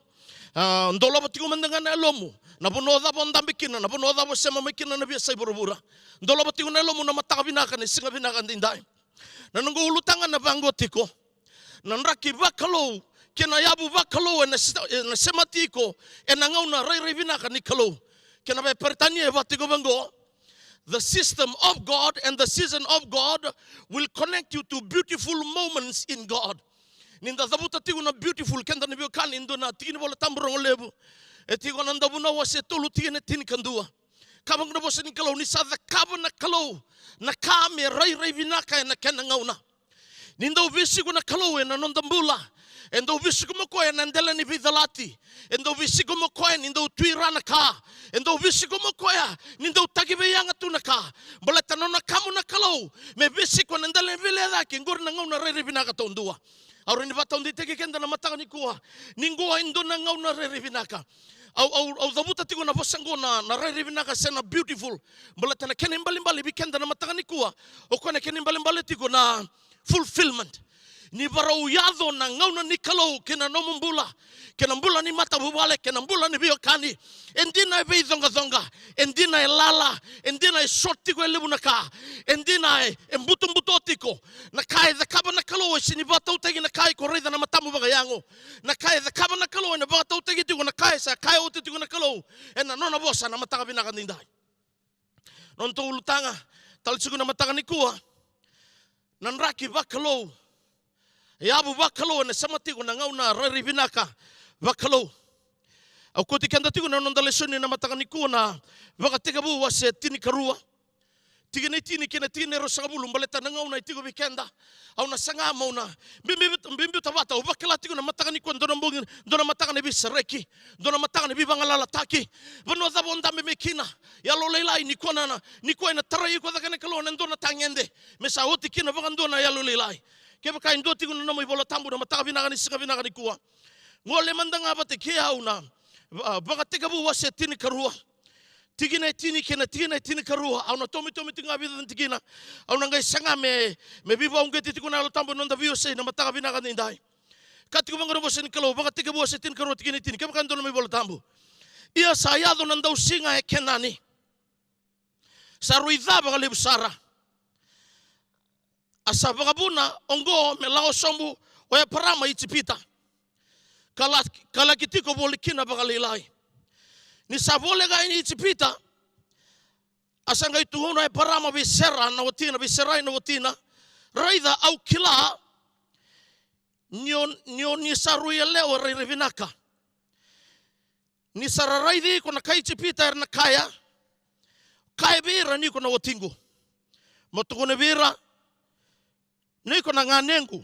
A, dolava tiko mada ga na yalomu. Na vanua cava o dabe kina, na vanua cava o sema mai kina na veiyasai vuravura, dolava tiko na yalomu na mataka vinaka ni siga vinaka edaidai. Na noqu ulutaga na vaqo tiko: Na draki vakalou kei na yavu vakalou ena se-, ena semati iko ena gauna rairai vinaka ni Kalou. Kei na vakaperitania e vaka tiko vaqo: The system of God and the season of God will connect you to beautiful moments in God. Ni da cavuta tiko na beautiful, keda na veiwekani, e dua na tiki ni Vola Tabu rogo levu. E tiko na Dauvunau wase tolu, tikina e tinikadua. Ka vaqo na vosa ni Kalou: Ni sa cakava na Kalou na ka me rairai vinaka ena kena gauna. Ni dau veisiko na Kalou ena noda bula, e dau veisiko mai o koya ena dela ni veicalati. E dau veisiko mai o koya ni dau tu i ra na ka. E dau veisiko mai o koya ni dau taki veiyaga tu na ka. Baleta na nona kamu na Kalou me veisiko ena dela ni veilecayaki. Qori na gauna rairai vinaka taudua. Au rawa ni vakataudeitaki keda na mataka nikua ni qo e dua na gauna rairai vinaka. Au, au, au cavuta tiko na vosa qo na, na rairai vinaka se na beautiful. Baleta na kena ibalebale vei keda na mataka nikua, o koya na kena ibalebale tiko na fulfillment. Ni varau yaco na gauna ni Kalou kei na nomu bula, kei na bula ni matavuvale, kei na bula ni veiwekani, e dina e veicoqacoqa, e dina e lala, e dina e soti tiko e levu na ka, e dina e, e butobuto tiko. Na ka e cakava na Kalou e sega ni vakatautaki na ka iko raica na matamu vakayago. Na ka e cakava na Kalou ena vakatautaki tiko na ka e sa kaya oti tiko na Kalou ena nona vosa na mataka vinaka nidai. Nodatou ulutaga tale tiko na mataka nikua: Na draki vakalou, yavu vakalou ena sema tiko na gauna rairai vinaka vakalou. Au kauti keda tiko na noda lesoni na mataka nikua na Vakatekivu wase tinikarua, tikina e tini kei na tikina e ruasagavulu. Baleta na gauna e tiko vei keda, au na saga meu na biubiu, biubiuta vata. Au vakila tiko na mataka nikua dua na bogi, dua na mataka ni veisereki, dua na mataka ni veivagalalataki. Vanua cava o dabe mai kina? Yalolailai. Nikua na, na, nikua ena tarai iko cake na Kalou ena dua na tagede me sa oti kina vakadua na yalolailai. Kevaka e dua tiko na nomu iVola Tabu na mataka vinaka ni siga vinaka nikua, gole mada ga vata kei au na, a, Vakatekivu wase tinikarua, tikina e tini kei na tikina e tinikarua. Au na tomitomi tiko ga e vica na tikina. Au na qai saga me, me veivakauqeti tiko na Yalo Tabu ena noda veiwasei na mataka vinaka nidai. Ka tiko vaqo na vosa ni Kalou, Vakatekivu wase tinikarua, tikina e tini, kevaka e dua na nomu iVola Tabu: Ia sa yaco na dausiga e Kenani, sa rui ca vakalevu sara. A sa vakavuna oqo me lako sobu o Eparama i Ijipita, ka la-, ka laki tiko voli kina vakalailai. Ni sa voleka yani i Ijipita, a sa qai tukuna o Eparama vei Sera na watina, vei Serai na watina: Raica, au kila ni o, ni o ni sa rui yalewa rairai vinaka. Ni sa ra raici iko na kai Ijipita, era na kaya, kaya vei ira ni iko na watiqu. Mo tukuna vei ira ni iko na ganequ.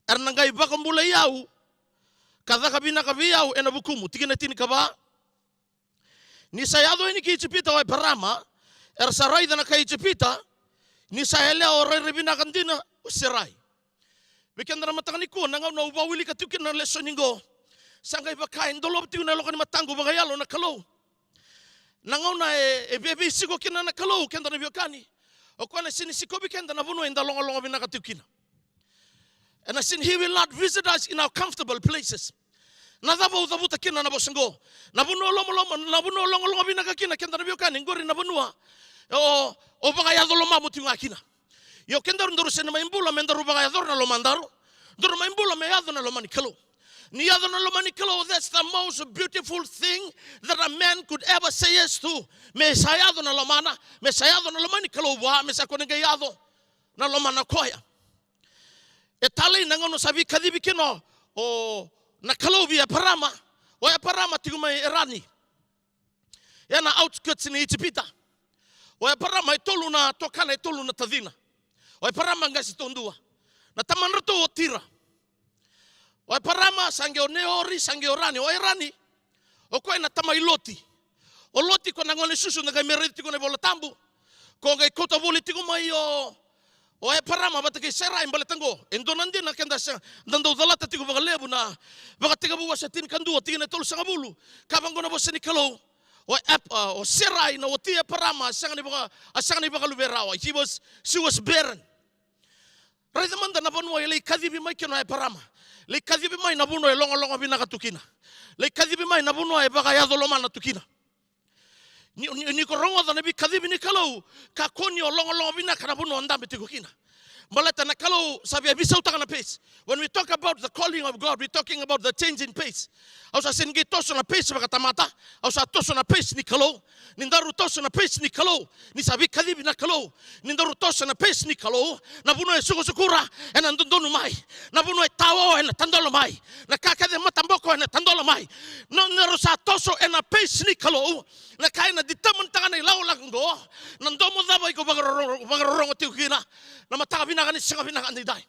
Era na qai vakabulai au ka caka vinaka vei au ena vukumu. Tikina e tinikava. Ni sa yaco yani ki Ijipita o Eparama, era sa raica na kai Ijipita ni sa yalewa rairai vinaka dina o Serai. Vei keda na mataka nikua, na gauna au vakawilika tiko kina na lesoni qo, sa qai vaka e dolava tiko na yaloka ni mataqu vakayalo na Kalou. Na gauna e, e veiveisiko kina na Kalou, keda na veiwekani, o koya na sega ni sikovi keda na vanua eda logaloga vinaka tiko kina. And I said, he will not visit us in our comfortable places. Na cava au cavuta kina na vosa qo? Na vanua lomaloma, na vanua logaloga vinaka kina, keda na veiwekani, qori na vanua o, o vakayaco lomamu tiko ga kina. Io, kedaru daru sega ni mai bula me daru vakayacora na lomadaru. Daru mai bula me yaco na loma ni Kalou. Ni yaco na loma ni Kalou, that's the most beautiful thing that a man could ever say yes to. Me sa yaco na lomana, me sa yaco na loma ni Kalou vua, me sa kua ni qai yaco na lomana o koya. E talei na gauna sa veikacivi kina o, na Kalou vei Eparama. O Eparama tiko mai Erani, ena outskirts ni Ijipita. O Eparama e tolu na tokana, e tolu na tacina. O Eparama qase taudua. Na tamadratou o Tira. O Eparama sa qai o Neori, sa qai o Erani. O Erani, o koya na tama i Loti. O Loti, ko na gone susu, da qai mai raica tiko na iVola Tabu. Ko qai kauta voli tiko mai o, o Eparama vata kei Serai, baleta qo e dua na dina keda sa, da dau calata tiko vakalevu na Vakatekivu wase tinikadua, tikina e tolusagavulu. Ka vaqo na vosa ni Kalou: O Ep-, a, o Serai na wati Eparama, a sega ni vaka, a sega ni vakaluvei rawa. She was, she was barren. Raica mada na vanua e lai kacivi mai kina o Eparama. Lai kacivi mai na vanua e logaloga vinaka tu kina. Lai kacivi mai na vanua e vakayaco lomana tu kina. Ni, ni, ni ko rogoca na veikacivi ni Kalou, kakua ni o logaloga vinaka na vanua o dabe tiko kina. Baleta na Kalou sa via veisautaka na pace. When we talk about the calling of God, we're talking about the change in pace. Au sa sega ni qai toso na pace vakatamata, au sa toso na pace ni Kalou. Ni daru toso na pace ni Kalou, ni sa veikacivi na Kalou. Ni daru toso na pace ni Kalou, na vanua e sukusukura ena dodonu mai. Na vanua e tao ena tadola mai. Na ka kece e mataboko ena tadola mai. Na, ni daru sa toso ena pace ni Kalou, na ka ena determine-taka na ilakolako oqo, na domo cava iko vakaroro-, vakarorogo tiko kina na mataka vinaka ni siga vinaka nikua.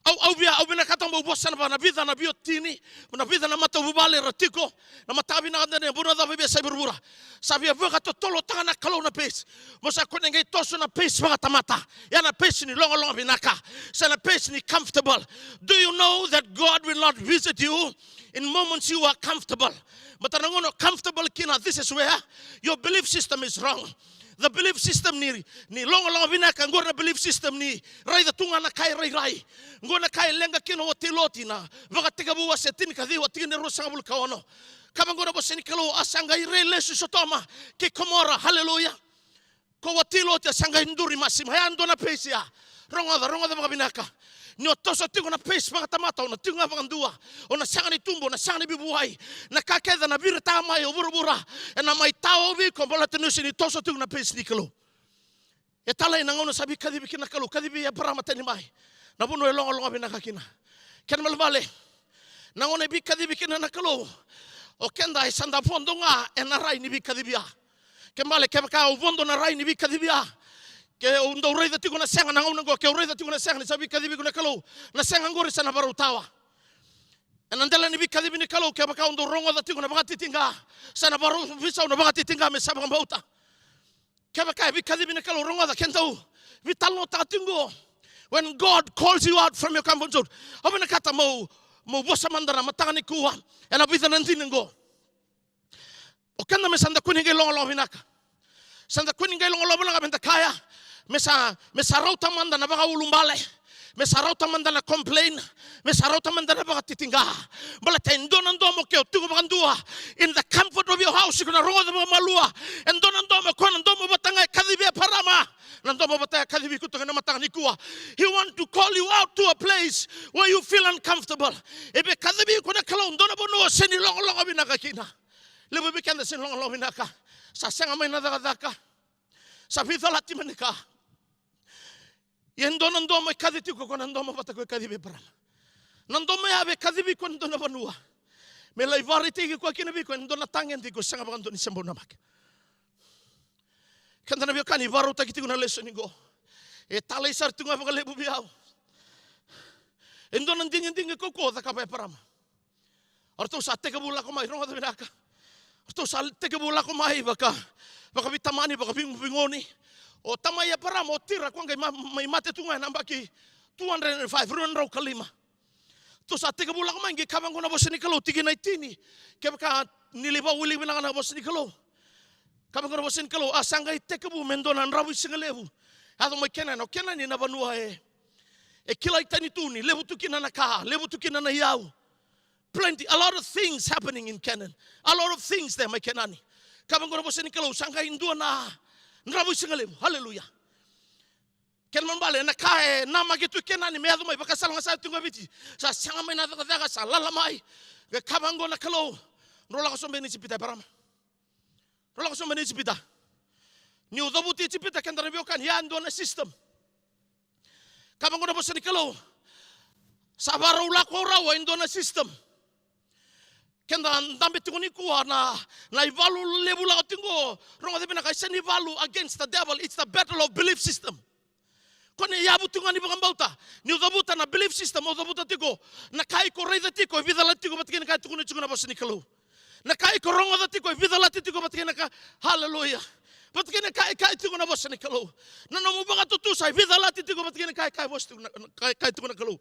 Au, au via, au vinakata meu vosa na, na vica na veiwatini, na vica na matavuvale era tiko na mataka vinaka nikua, na vanua cava e via sa i vuravura. Sa via vakatotolotaka na Kalou na pace. Mo sa kua ni qai toso na pace vakatamata, ia na pace ni logaloga vinaka, se na pace ni comfortable. Do you know that God will not visit you in moments you are comfortable? Baleta na gauna o comfortable kina, this is where your belief system is wrong. The belief system ni, ni logaloga vinaka, qori na belief system ni raica tu ga na ka e rairai. Qo na ka e leqa kina o Lotu ena Vakatekivu wase tinikaciwa, tikina e ruasagavulu ka ono. Kaya vaqo na vosa ni Kalou: A sa qai rai lesu Sotoma kei Komora. Haleluya. Ko Lotu, a sa qai duri masima. Ya e dua na pace ya. Rogoca, rogoca vakavinaka. Ni o toso tiko na pace vakatamata, o na tiko ga vakadua. O na sega ni tubu, o na sega ni veivuai. Na ka kece ena viritaka mai o vuravura, ena mai tao vei iko baleta ni o sega ni toso tiko na pace ni Kalou. E talei na gauna sa veikacivi kina na Kalou, kacivi Eparama tani mai na vanua e logaloga vinaka kina. Kena ibalebale, na gauna e veikacivi kina na Kalou, o keda e sa da vodo ga ena rai ni veikacivi ya. Kena ibalebale, kevaka o vodo ena rai ni veikacivi ya, ke o dau raica tiko na sega na gauna oqo, ke o raica tiko na sega ni sa veikacivi iko na Kalou, na sega oqori sa na varau tawa. Ena dela ni veikacivi ni Kalou, kevaka o dau rogoca tiko na vakatitiqa, sa na varau veisau na vakatitiqa me sa vakabauta. Kevaka e veikacivi na Kalou, rogoca, ke dau veitalanoataka tiko qo. When God calls you out from your comfort zone. Au vinakata meu, meu vosa mada na mataka nikua ena vica na dina qo. O keda me sa da kua ni qai logaloga vinaka. Sa da kua ni qai logaloga vinaka me da kaya, me sa, me sa rauta mada na vakaulubale. Me sa rauta mada na complain. Me sa rauta mada na vakatitiqa. Baleta e dua na domo ke o tiko vakadua in the comfort of your house, iko na rogoca vakamalua. E dua na domo, koya na domo vata ga e kacivi Eparama. Na domo vata e kacivi iko toka ena mataka nikua. He want to call you out to a place where you feel uncomfortable. E veikacivi iko na Kalou dua na vanua o sega ni logaloga vinaka kina. Levu vei keda sega ni logaloga vinaka. Sa sega mai na cakacaka. Sa veicalati mai na ka. Ia e dua na domo e kaci tiko, ko na domo vata ko e kacivi Eparama. Na domo ya e veikacivi iko ena dua na vanua me lai vakaraitaki koya kina vei iko e dua na tagede iko sega vakadua ni se bau namaki. Keda na veiwekani, vakarautaki tiko na lesoni qo. E talei sara tiko ga vakalevu vei au. E dua na digidigi kaukaua cakava Eparama. O ratou sa tekivu lako mai, rogoca vinaka. O ratou sa tekivu lako mai vaka, vakaveitamani, vakavigoni. O tamai Eparama, o Tira, koya qai ma-, mai mate tu ga ena yabaki two hundred and five, rua na drau ka lima. Ratou sa tekivu lako mai, qai kaya vaqo na vosa ni Kalou, tikina e tini. Kevaka ni lai vakawilika vinaka na vosa ni Kalou. Kaya vaqo na vosa ni Kalou, a sa qai tekivu me dua na dravuisigalevu. Yaco mai Kenani, o Kenani na vanua e, e kilai tani tu ni levu tu kina na ka, levu tu kina na iyau. Plenty, a lot of things happening in Canaan. A lot of things there mai Kenani. Kaya vaqo na vosa ni Kalou, sa qai dua na dravuisigalevu. Haleluya. Kena ibalebale, na ka e namaki tu Kenani me yaco mai, vakasala ga sa tu ga Viti. Sa sega mai na cakacaka, sa lala mai. Qai kaya vaqo na Kalou, drau lako sobu mai Ijipita, Eparama. Drau lako sobu mai Ijipita. Niu cavuti Ijipita, keda na veiwekani, ya e dua na system. Kaya vaqo na vosa ni Kalou, sa varau lako rau e dua na system. Keda dabe tiko nikua na, na ivalu levu lako tiko. Rogoca vinaka, e sega ni valu against the devil, it's the battle of belief system. Ko ni yavu tiko ga ni vakabauta. Niu cavuta na belief system, au cavuta tiko na ka iko raica tiko e veicalati tiko vata kei na ka e tukuna tiko na vosa ni Kalou. Na ka iko rogoca tiko e veicalati tiko vata kei na ka, haleluya, vata kei na ka e kaya tiko na vosa ni Kalou. Na nomu vakatutusa e veicalati tiko vata kei na ka e kaya vosa tiko na, na ka e kaya tiko na Kalou.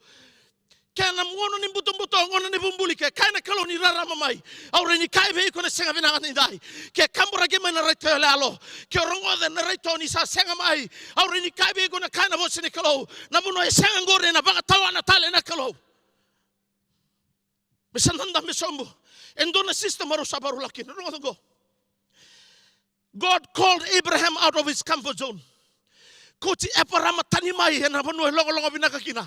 Ke na gauna ni butobuto, gauna ni veibuli, ke kaya na Kalou ni rarama mai, au rawa ni kaya vei iko na siga vinaka nikua, ke kaburaki mai na raica yaloyalo, ke o rogoca na raica ni sa sega mai, au rawa ni kaya vei iko na kaya na vosa ni Kalou. Na vanua e sega qori ena vakatawana tale na Kalou. Me sa da dabe sobu. E dua na system rau sa varau lako kina. Rogoca qo. God called Abraham out of his comfort zone. kauti Eparama tani mai ena vanua e logaloga vinaka kina.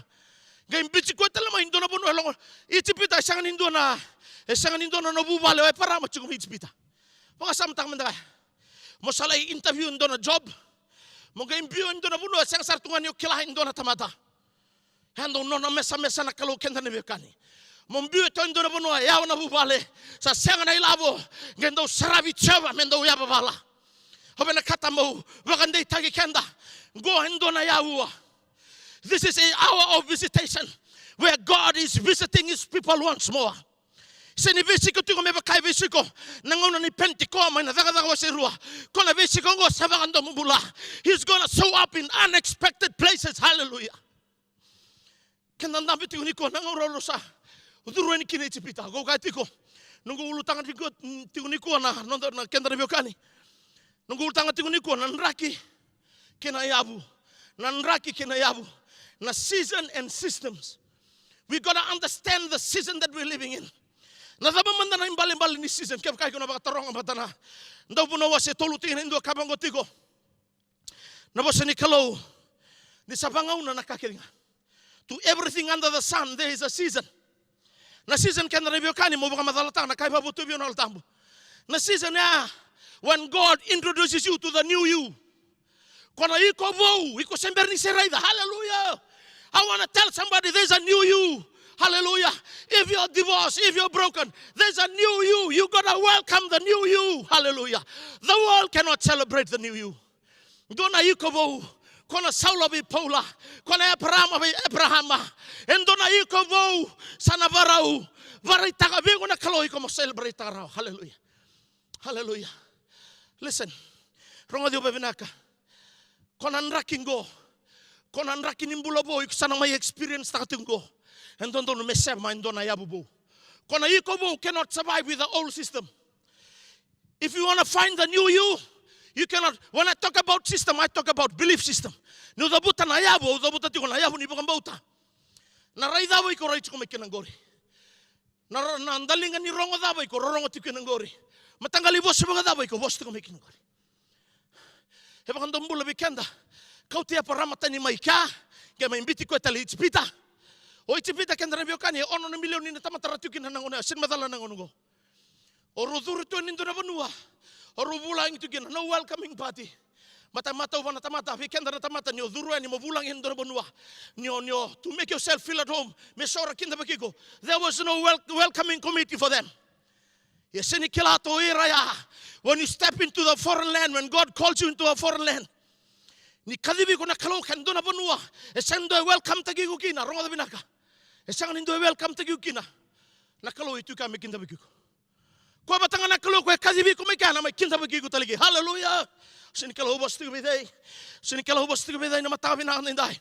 Qai biuti koya tale mai e dua na vanua e logo. Ijipita e sega ni dua na, e sega ni dua na vuvale o Eparama tiko mai Ijipita. Vakasamataka mada ga ya. Mo sa lai interview e dua na job. Mo qai biu e dua na vanua e sega sara tu ga ni o kila e dua na tamata. E dau nona mesamesa na Kalou, keda na veiwekani. Mo biu e tu e dua na vanua e yawa na vuvale, sa sega na ilavo, qai dau saravi Jiova me dau yavavala. Au vinakata meu vakadeitaki keda. Qo e dua na aua. This is an hour of visitation where God is visiting his people once more. Se ni veisiko tiko me vaka e veisiko na gauna ni Penitiko mai na Cakacaka wase rua, ko na veisiko oqo sa vakadomobula. He's gonna show up in unexpected places. Hallelujah. Keda dabe tiko nikua, na gauna au sa curu yani kina Ijipita. Au kaya tiko, noqu ulutaga tiko, tiko nikua na noda, na keda na veiwekani. Noqu ulutaga tiko nikua na draki kei na yavu. Na draki kei na yavu. Na season and systems. We gotta understand the season that we're living in. Na cava mada na ibalebale ni season? Kevaka iko na vakataroga vata na Dauvunau wase tolu, tikina e dua, ka vaqo tiko na vosa ni Kalou, ni sa vagauna na ka kece ga. To everything under the sun there is a season. Na season, keda na veiwekani, mo vakamacalataka na ka e vakavotuya vei au na Yalo Tabu. Na season ya, when God introduces you to the new you. Ko na iko vou, iko se bera ni se raica. Hallelujah. I want to tell somebody, there's a new you. Hallelujah. If you're divorced, if you're broken, there's a new you. You gotta welcome the new you. Hallelujah. The world cannot celebrate the new you. Dua na iko vou, ko na Saula vei Paula, ko na Eparama vei Eparama. E dua na iko vou sa na varau, varaitaka vei iko na Kalou, iko mo celebrate-taka rawa. Hallelujah. Hallelujah. Listen. Rogoci au vakavinaka. Ko na draki qo, ko na draki ni bula vou iko sa na mai experience-taka tiko qo, e dodonu me sema e dua na yavu vou. Ko na iko vou cannot survive with the old system. If you wanna find the new you, you cannot. When I talk about system, I talk about belief system. Niu cavuta na yavu, au cavuta tiko na yavu ni vakabauta. Na rai cava iko rai tiko mai kina qori? Na ro-, na daliga ni rogo cava iko rorogo tiko kina qori? Mataqali vosa vakacava iko vosa tiko mai kina qori? E vakadomobula vei keda. Kauti Eparama tani mai kea, qai mai biuti koya tale i Ijipita. O Ijipita, keda na veiwekani, e ono na milioni na tamata ra tiko kina na gauna, sega ni macala na gauna qo. O rau curu tu ni dua na vanua, o rau vulagi tu kina, no welcoming party. Mata, matau vua na tamata, vei keda na tamata, ni o curu yani mo vulagi ni dua na vanua, ni o, ni o, to make yourself feel at home, me so ra kidavaki iko. There was no wel-, welcoming committee for them. Ia se ni kila tu o ira ya, when you step into the foreign land, when God calls you into a foreign land, ni kacivi iko na Kalou ki na dua na vanua e sega ni dua e welcome-taki iko kina, rogoca vinaka. E sega ni dua e welcome-taki iko kina. Na Kalou e tu kea me kidavaki iko. Koya vata ga na Kalou koya e kacivi iko mai kea, na mai kidavaki iko tale kina. Hallelujah. Se ni Kalou vosa tiko vei cei? Se ni Kalou vosa tiko vei cei na mataka vinaka nikua?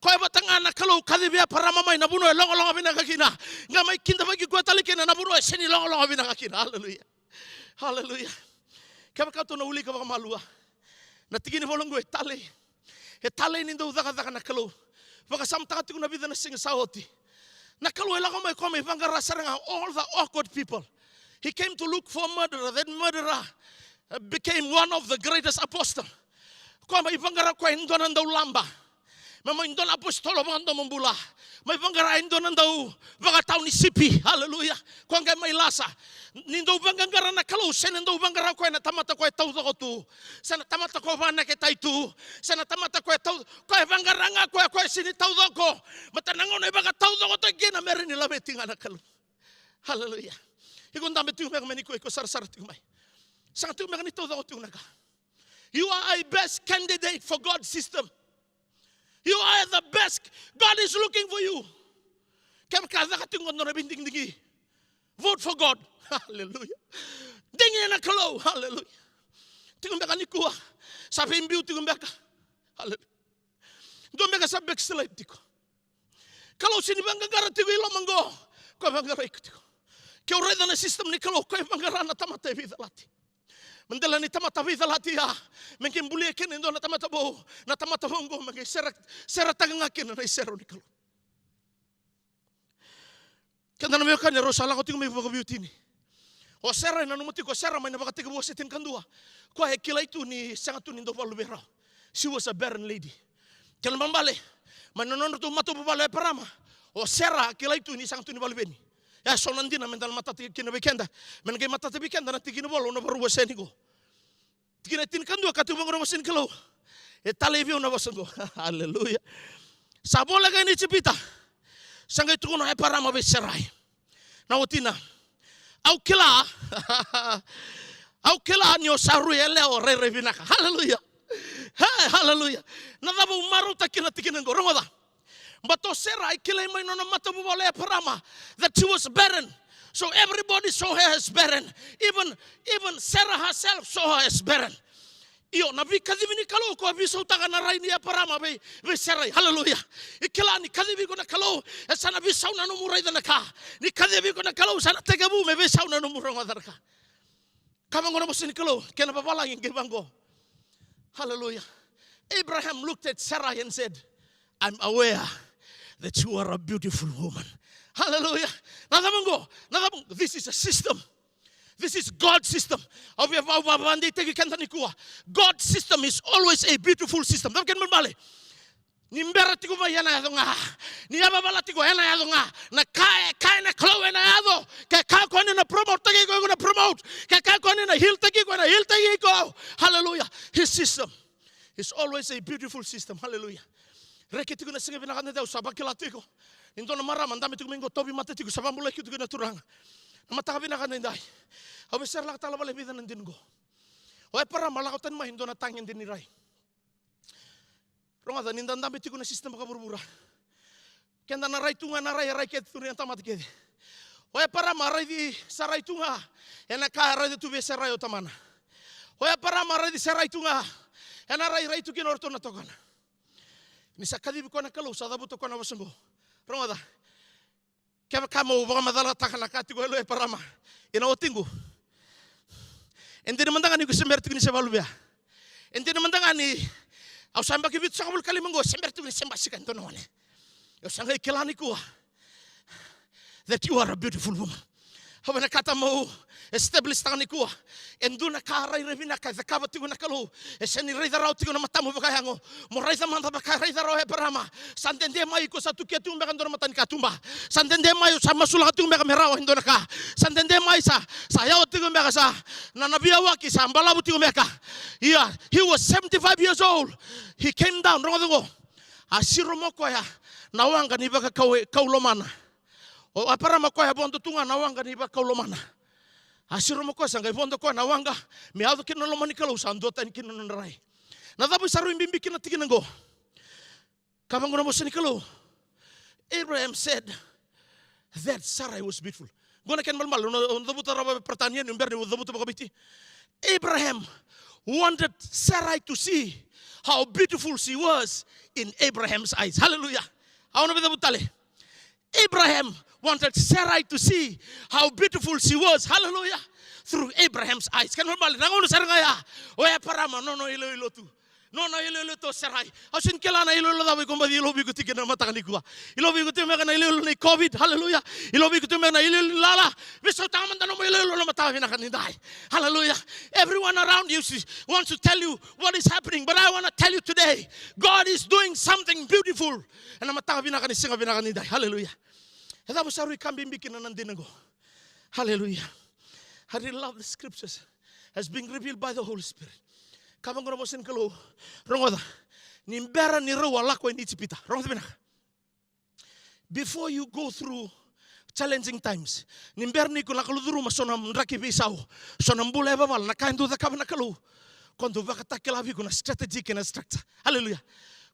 Koya vata ga na Kalou kacivi Eparama mai na vanua e logaloga vinaka kina, qai mai kidavaki koya tale kina na vanua e sega ni logaloga vinaka kina. Hallelujah. Hallelujah. Kevaka tou na wilika vakamalua, na tiki ni ivola qo e talei. E talei ni dau cakacaka na Kalou. Vakasamataka tiko na vica na siga sa oti. Na Kalou e lako mai, koya mai vaqara sara ga all the awkward people. He came to look for a murderer. That murderer, uh, became one of the greatest apostle. Koya mai vaqara koya e dua na dau laba. Me mai dua na apositolo vakadomobula. Mai vaqara e dua na dau vakatau ni sipi. Hallelujah. Koya qai mai lasa. Ni dau vaqaqara na Kalou, sega ni dau vaqara koya na tamata koya e taucoko tu, se na tamata koya e vakaneketai tu, se na tamata koya e tau, koya e vaqara ga koya, koya e sega ni taucoko. Baleta na gauna e vakataucokotaki kina me rawa ni laveti ga na Kalou. Hallelujah. Iko dabe tiko beka mai nikua, iko sarasara tiko mai. Sega tiko beka ni taucoko tiko na ka. You are a best candidate for God's system. You are the best. God is looking for you. Kevaka caka tiko na nona veidigidigi, vote for God. Hallelujah. Digi ena Kalou. Hallelujah. Tiko beka nikua. Sa veibiu tiko beka. Hallelujah. Dua beka sa backslide tiko. Kalou sega ni vaqaqara tiko i loma qo. Koya e vaqara iko tiko. Ke o raica na system ni Kalou, koya e vaqara na tamata e veicalati. Me dela ni tamata veicalati ya, me qai bulia kina e dua na tamata vou, na tamata vou qo me qai sera, serataka ga kina na iserau ni Kalou. Keda na veiwekani, rau sa lako tiko mai vakaveiwatini. O Sera, e nanuma tiko o Sera mai na Vakatekivu wase tinikadua. Koya e kilai tu ni sega tu ni dau vakaluvei rawa. She was a barren lady. Kena ibalebale, mai na nodratou matavuvale o Eparama, o Sera a kilai tu ni sega tu ni vakaluveni. Ia, so na dina meda na matata kina vei keda. Me na qai matata vei keda na tikina e walu au na vakarau wasea yani qo. Tikina e tinikadua, ka tiko vaqo na vosa ni Kalou. E talei vei au na vosa qo. Aleluya. Sa voleka yani Ijipita. Sa qai tukuna o Eparama vei Serai, na watina, au kila, au kila ni o sa rui yalewa rairai vinaka. Aleluya. Hey, aleluya. Na cava au marautaka kina na tikina qo? Rogoca. But o Sera e kilai mai na nona matavuvale o Eparama that she was barren. So everybody saw her as barren. Even, even Sarah herself saw her as barren. Io, na veikacivi ni Kalou ko a veisautaka na rai ni Eparama vei, vei Serai. Aleluya. E kila ni kacivi iko na Kalou, e sa na veisau na nomu raica na ka. Ni kacivi iko na Kalou, sa na tekivu me veisau na nomu rogoca na ka. Ka vaqo na vosa ni Kalou, kena vavalagi qai vaqo. Hallelujah. Abraham looked at Sarai and said, "I'm aware that you are a beautiful woman." Hallelujah. Na cava qo? Na cava qo? This is a system. This is God's system. Au via vavavadeitaki keda nikua. God's system is always a beautiful system. Cava kena ibalebale? Ni bera tiko mai ena yaco ga. Ni yavavala tiko ena yaco ga. Na ka e kaya na Kalou ena yaco. Ke kaya o koya ni na promote taki iko, iko na promote. Ke kaya o koya ni na heal taki iko, ena heal taki iko. Hallelujah. His system is always a beautiful system. Hallelujah. Reki tiko na siga vinaka edaidai, au sa vakila tiko ni dua na marama dabe tiko mai qo, tauvimate tiko, sa vakabulai tiko na Turaga. Na mataka vinaka edaidai, au via sere lako tale vale e vica na dina qo. O Eparama lako tani mai e dua na tagede ni rai. Rogoca, ni da dabe tiko na system vakavuravura, keda na rai tu ga na rai, e rai kece tu na tamata kece. O Eparama a raici Sarai tu ga ena ka a raica tu vei Sarai o tamana. O Eparama a raici Sarai tu ga ena rai, rai tu kina o ratou na tokona. Ni sa kacivi koya na Kalou, sa cavuta koya na vosa qo. Rogoca. Kevaka mo vakamacalataka na ka tiko e yalo o Eparama, ina watiqu, e dina mada ga ni ko se bera tiko ni se vakaluvea. E dina mada ga ni au sa yabaki vitusagavulu ka lima qo, se bera tiko ni se basika e dua na gone. Au sa qai kila nikua that you are a beautiful woman. Au vinakata mo establish taka nikua e dua na ka rairai vinaka e cakava tiko na Kalou. E sega ni raica rawa tiko na matamu vakayago. Mo raica mada vaka e raica rawa o Eparama. Sa dede mai iko sa tukia tiko beka e dua na matanikatuba. Sa dede mai o sa masulaka tiko beka me rawa e dua na ka. Sa dede mai sa, sa yawa tiko beka sa, na, na veiyawaki sa balavu tiko beka. Ia, he was seventy-five years old. He came down. Rogoca qo. A siro mai o koya na waqa ni vakakau, kau lomana. O Eparama o koya e vodo tu ga na waqa ni vakakau lomana. A siro mai o koya, sa qai vodo o koya na waqa me yaco kina na loma ni Kalou, sa duatani kina na nodra rai. Na cava sa rui bibi kina na tikina qo? Ka vaqo na vosa ni Kalou. Abraham said that Sarai was beautiful. Qo na kena ibalebale, au na, au na cavuta rawa vakaperitania ni bera niu cavuta vakaviti. Abraham wanted Sarai to see how beautiful she was in Abraham's eyes. Hallelujah. Au na via cavuta tale. Abraham wanted Sarai to see how beautiful she was. Hallelujah. Through Abraham's eyes. Kena ibalebale, na gauna sara ga ya, o Eparama nona iloilo tu. Nona iloilo tu o Sarai. Au sega ni kila na iloilo cava iko baci iloilo vei iko tiko ena mataka nikua. Iloilo vei iko tiko beka na iloilo ni COVID. Hallelujah. Iloilo vei iko tiko beka na iloilo ni lala. Veisautaka mada nomu iloilo ena mataka vinaka edaidai. Hallelujah. Everyone around you wants to tell you what is happening, but I want to tell you today, God is doing something beautiful. Ena mataka vinaka ni siga vinaka edaidai. Hallelujah. E cava sa rui ka bibi kina na dina qo? Hallelujah. I really love the scriptures as being revealed by the Holy Spirit. Ka vaqo na vosa ni Kalou. Rogoca. Ni bera ni rau a lako i Ijipita. Rogoca vinaka. Before you go through challenging times, ni bera ni ko na lako curuma so na draki veisau, so na bula e vavala, na ka e dau cakava na Kalou, ko dau vakatakila vei iko na strategy kei na structure. Hallelujah.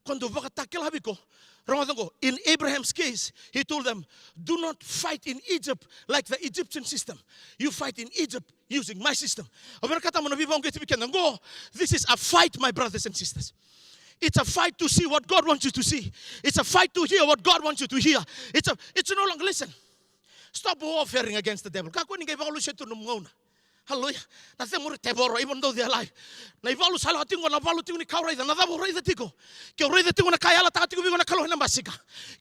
Ko dau vakatakila vei iko. Rogoca qo, in Abraham's case, he told them, "Do not fight in Egypt like the Egyptian system. You fight in Egypt using my system." Au vinakata mo na veivakauqeti vei keda qo. This is a fight, my brothers and sisters. It's a fight to see what God wants you to see. It's a fight to hear what God wants you to hear. It's a, it's no longer, listen. Stop warfaring against the devil. Kakua ni qai vakalosoti tu nomu gauna. Hallelujah. Na cemuri tevoro, even though they are alive. Na ivalu sa lako tiko, na valu tiko ni ka o raica, na cava o raica tiko? Ke o raica tiko na ka e yalataka tiko vei iko na Kalou ena basika.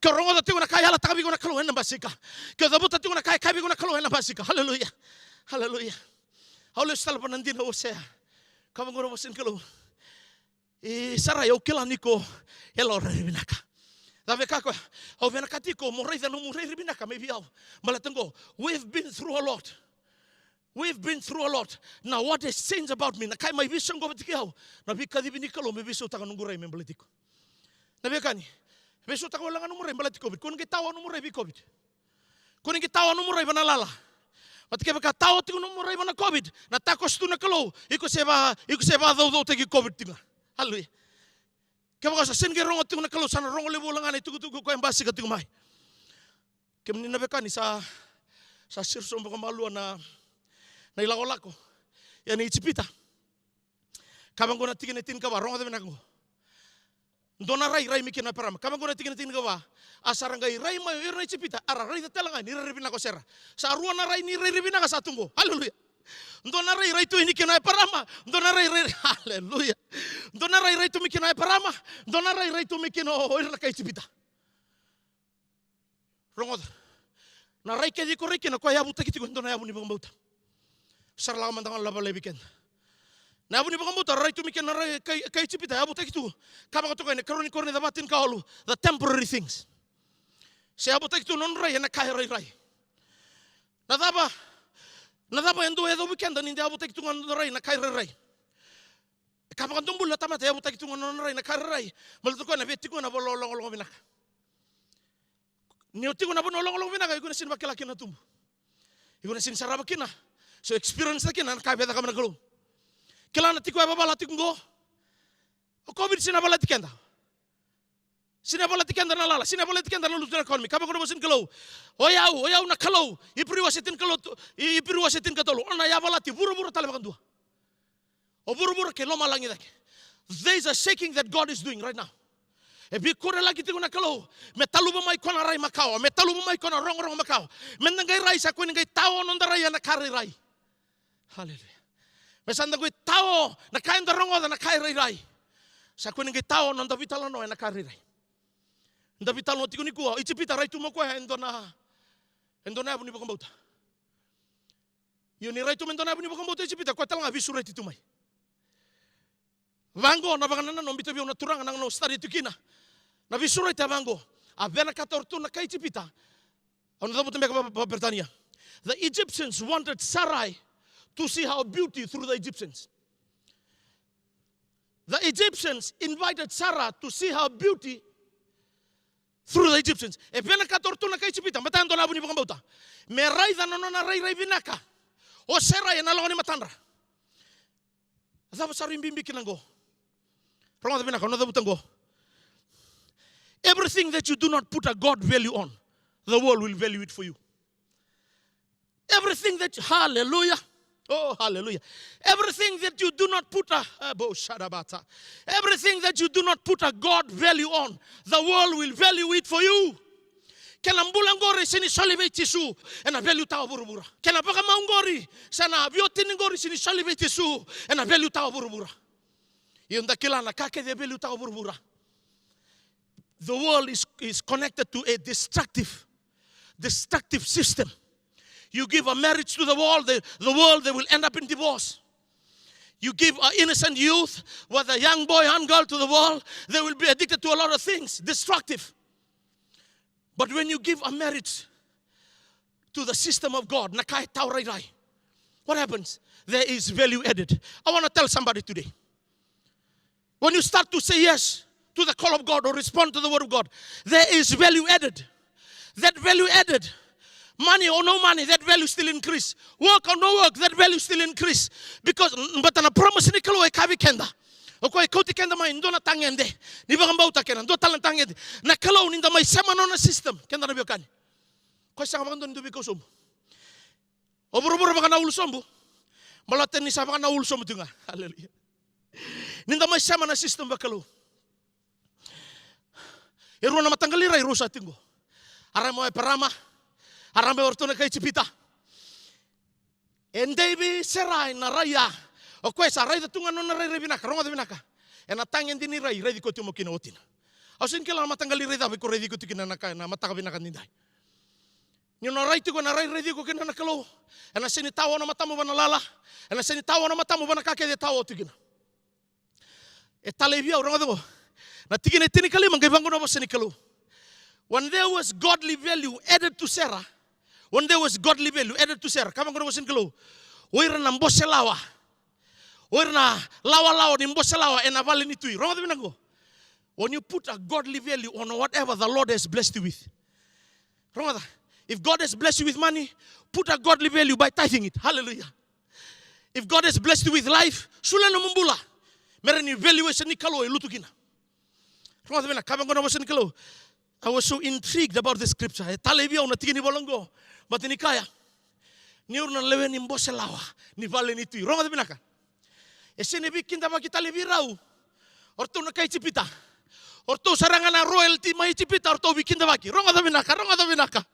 Ke o rogoca tiko na ka e yalataka vei iko na Kalou ena basika. Ke o cavuta tiko na ka e kaya vei iko na Kalou ena basika. Hallelujah. Hallelujah. Au lesu tale vua na dina o Osea. Ka vaqo na vosa ni Kalou. E Sarai, au kila ni ko e lako rairai vinaka. Cava e kaya o koya? Au vinakata tiko mo raica nomu rairai vinaka mai vei au. Baleta qo, we've been through a lot. We've been through a lot. Now what has changed about me? Na ka e mai veisoqova tiko au na veikacivi ni Kalou me veisautaka noqu rai me baleti iko. Na veiwekani, veisautaka wale ga nomu rai baleti COVID. Ko ni qai tawa nomu rai vei COVID. Ko ni qai tawa nomu rai vei na lala. Baleta kevaka tawa tiko nomu rai vei na COVID, na takoso tu na Kalou, iko se va, iko se vakacaucautaki COVID tiko ga. Haleluya. Kevaka sa sega ni qai rogo tiko na Kalou, sa na rogo levu wale ga na itukutuku ko e basika tiko mai. Kemuni na veiwekani, sa, sa siro sobu vakamalua na, na ilakolako yani Ijipita. Kaya vaqo na tikina e tinikava, rogoca vinaka qo. Dua na rai, rai mai kina o Eparama. Kaya vaqo na tikina e tinikava. A sa ra qai rai mai o ira na Ijipita, a ra raica tale ga ni rairai vinaka o Sera. Sa rua na rai ni rairai vinaka sa tu qo. Haleluya. Dua na rai, rai tu yani kina o Eparama. Dua na rai, rai, haleluya. Dua na rai, rai tu mai kina o Eparama. Dua na rai, rai tu mai kina o ira na kai Ijipita. Rogoca. Na rai kece iko rai kina, koya e yavutaki tiko e dua na yavu ni vakabauta. Sa ra lako mada ga lava laivi keda. Na yavu ni vakabauta, rai tu mai kina na rai kai, kai Ijipita, e yavutaki tu. Ka vakatokai na ikarua ni Korinica va, tinikawalu, the temporary things. Se yavutaki tu na nodra rai ena ka e rairai. Na cava, na cava e dau yacovi keda ni da yavutaki tu ga na nodra rai ena ka e rairai? E ka vakadobula na tamata e yavutaki tu ga na nona rai na ka rairai. Baleta o koya na via tiko ga na vanua logaloga vinaka. Ni o tiko na vanua logaloga vinaka, iko na sega ni vakila kina na tubu. Iko na sega ni sarava kina. So experience kina na ka e via cakava na Kalou. Kila na tiko e vavala tiko qo. O COVID sega ni valati keda. Sega ni valati keda na lala, sega ni valati keda na lutu na economy. Ka vaka na vosa ni Kalou. O yau, o yau na Kalou. Iperiu wase tinikatolu, Iperiu wase tinikatolu. O na yavalati vuravura tale vakadua. O vuravura kei lomalagi cake. There is a shaking that God is doing right now. E veikurelaki tiko na Kalou. Me taluva mai ko na rai makawa. Me taluva mai ko na rogorogo makawa. Me da qai rai sa ko ni qai tawa noda rai ena ka rairai. Haleluya. Me sa da qai tawa na ka eda rogoca na ka e rairai. Sa ko ni qai tawa noda veitalanoa ena ka rairai. Da veitalanoa tiko nikua, Ijipita rai tu mai o koya e dua na, e dua na yavu ni vakabauta. Io ni rai tu mai e dua na yavu ni vakabauta Ijipita, koya tale ga veisureti tu mai. Vaqo na vakanananu biuta vei au na turaga na gauna au study tu kina. Na veisureti a vaqo. A vinakata o ratou na kai Ijipita. Au na cavuta beka vakaperitania. The Egyptians wanted Sarai to see her beauty through the Egyptians. The Egyptians invited Sarah to see her beauty through the Egyptians. E vinakata o ratou na kai Ijipita, baleta e dua na yavu ni vakabauta. Me raica na nona rairai vinaka o Sarai ena loma ni matadra. A cava sa rui bibi kina qo? Rogoca vinaka, au na cavuta qo. Everything that you do not put a God value on, the world will value it for you. Everything that, hallelujah. Oh, hallelujah. Everything that you do not put a, eh, bo shadabata. Everything that you do not put a God value on, the world will value it for you. Kena bula qori se ni soli vei Jisu, ena value taka o vuravura. Kena vakamau qori, se na veiwatini qori se ni soli vei Jisu, ena value taka o vuravura. Io da kila na ka kece e value taka o vuravura. The world is, is connected to a destructive, destructive system. You give a marriage to the world, the, the world, they will end up in divorce. You give an innocent youth, whether young boy, young girl to the world, they will be addicted to a lot of things, destructive. But when you give a marriage to the system of God, na ka e tawa rairai, what happens? There is value added. I want to tell somebody today. When you start to say yes to the call of God or respond to the word of God, there is value added. That value added, money or no money, that value still increase. Work or no work, that value still increase. Because, mm, but na promise ni Kalou e kaya vei keda. O koya e kauti keda mai dua na tagede ni vakabauta kei na dua tale na tagede. Na Kalou ni da mai sema nona system, keda na veiwekani. Koya sega vakadua ni dua veikau sobu. O vuravura vakanaulu sobu. Baleta ni sa vakanaulu sobu tu ga. Hallelujah. Ni da mai sema na system vakalou. E rua na mataqali rai rau sa tiko. A rai mai o Eparama. A rai mai o ratou na kai Ijipita. E dei vei Sarai na rai ya. O koya sa raica tu ga nona rairai vinaka, rogoca vinaka. Ena tagede ni rai, raici koya tiko mai kina o watina. Au sega ni kila na mataqali rai cava iko raici iko tiko kina na ka, na mataka vinaka nidai. Ni o na rai tiko ena rai raici iko kina na Kalou. Ena sega ni tawa na matamu vua na lala. Ena sega ni tawa na matamu vua na ka kece e tawa tiko kina. E talei vei au, rogoca qo. Na tikina e tinikalima, qai vaqo na vosa ni Kalou. When there was godly value added to Sarah, when there was godly value added to Sarah, ka vaqo na vosa ni Kalou. O ira na bose lawa. O ira na lawalawa ni bose lawa ena vale ni tui. Rogoca vinaka qo. When you put a godly value on whatever the Lord has blessed you with. Rogoca. If God has blessed you with money, put a godly value by tithing it. Hallelujah. If God has blessed you with life, solia nomu bula. Me rawa ni valuation ni Kalou e lutu kina. Rogoca vinaka, ka vaqo na vosa ni Kalou. I was so intrigued about the scripture. E talei vei au na tiki ni vola qo. Baleta ni kaya, ni o ira na lewe ni bose lawa ni vale ni tui. Rogoca vinaka. E sega ni veikidavaki tale vei rau o ratou na kai Ijipita. O ratou sara ga na royalty mai Ijipita, o ratou veikidavaki. Rogoca vinaka, rogoca vinaka.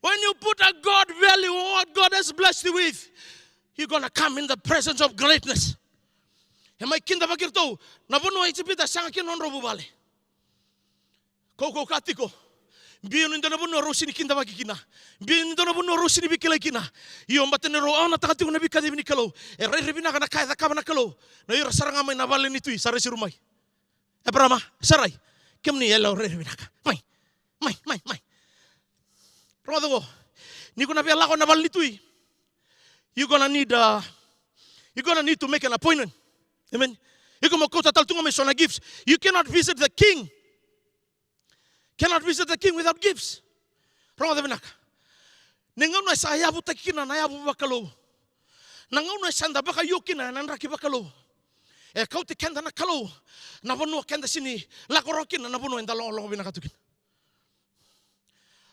When you put a God value on what God has blessed you with, you're gonna come in the presence of greatness. E mai kidavaki iratou na vanua o Ijipita, sega kina nodrau vuvale. Kaukauwa tiko. Biu ni dua na vanua rau sega ni kidavaki kina. Biu ni dua na vanua rau sega ni veikilai kina. Io, baleta ni rau aunataka tiko na veikacivi ni Kalou. E rairai vinaka na ka e cakava na Kalou. Na ira sara ga mai na vale ni tui, sa ra siro mai. Eparama, Sarai, kemuni yalewa rairai vinaka. Mai, mai, mai, mai. Rogoca qo. Ni ko na via lako na vale ni tui, you gonna need, uh, you gonna need to make an appointment. Amen. Iko mo kauta tale tu ga mai so na gifts. You cannot visit the king. Cannot visit the king without gifts. Rogoca vinaka. Na gauna e sa yavutaki kina na yavu vakalou. Na gauna e sa da vakaio kina ena draki vakalou. E kauti keda na Kalou na vanua keda sega ni lako rawa kina, na vanua eda logaloga vinaka tu kina.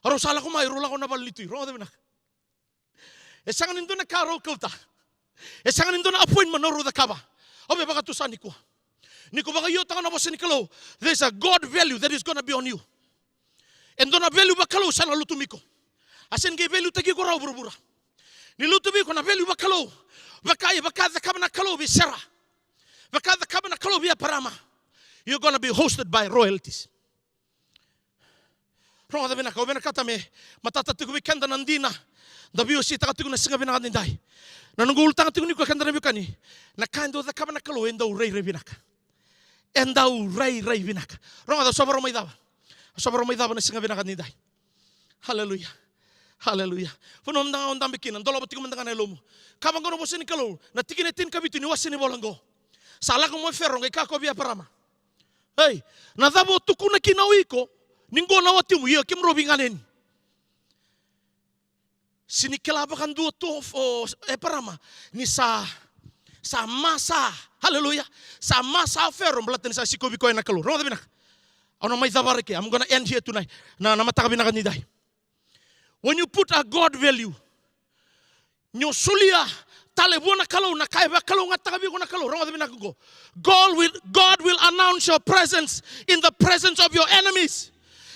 Rau sa lako mai, rau lako na vale ni tui. Rogoca vinaka. E sega ni dua na ka rau kauta. E sega ni dua na appointment rau cakava. Au via vakatusa nikua. Ni ko vakaiotaka na vosa ni Kalou, there's a God value that is gonna be on you. E dua na value vakalou sa na lutu mai iko. A sega ni qai value-taki iko rawa o vuravura. Ni lutu vei iko na value vakalou. Vaka, vaka cakava na Kalou vei Sera. Vaka cakava na Kalou vei Eparama. You're gonna be hosted by royalties. Rogoca vinaka, au vinakata me matata tiko vei keda na dina da veiwaseitaka tiko na siga vinaka nidai. Na noqu ulutaga tiko nikua, keda na veiwekani, na ka e dau cakava na Kalou e dau rairai vinaka. E dau rairai vinaka. Rogoca, au sa varau mai cava. Au sa varau mai cava na siga vinaka nidai. Haleluya. Haleluya. Vanua mada ga o dabe kina, dolava tiko mada ga na yalomu. Ka vaqo na vosa ni Kalou, na tikina e tinikavitu ni wase ni vola qo. Sa lako mai o Fero, qai kaya o koya vei Eparama, ei, na cava o tukuna kina o iko ni qo na watimu, ia kemudrau veiganeni? Sega ni kila vakadua tu o Eparama ni sa, sa masa, haleluya, sa masa o Fero baleta ni sa sikovi koya na Kalou. Rogoca vinaka. Au na mai cavara eke. I'm gonna end here tonight. Na, na mataka vinaka nidai. When you put a God value, ni o solia tale vua na Kalou na ka e vakalougatataka vei iko na Kalou. Rogoca vinaka qo. God will, God will announce your presence in the presence of your enemies.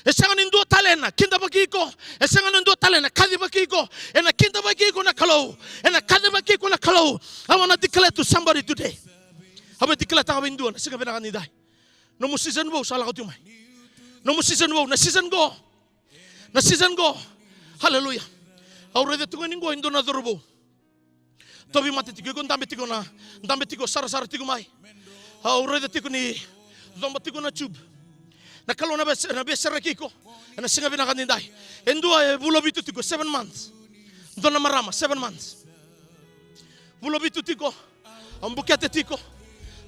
E sega ni dua tale ena kidavaki iko. E sega ni dua tale ena kacivaki iko. Ena kidavaki iko na Kalou. Ena kacivaki iko na Kalou. I wanna declare to somebody today. Au via declare-taka vei dua na siga vinaka nidai. Nomu season vou sa lako tiko mai. Nomu season vou, na season qo. Na season qo. Haleluya. Au raica tiko ni qo e dua na cauravou. Tauvimate tiko, iko dabe tiko na, dabe tiko, sarasara tiko mai. Au raica tiko ni coba tiko na tube. Na Kalou na via, na via sereki iko ena siga vinaka nidai. E dua e vula vitu tiko, seven months. Dua na marama, seven months. Vula vitu tiko, a bukete tiko,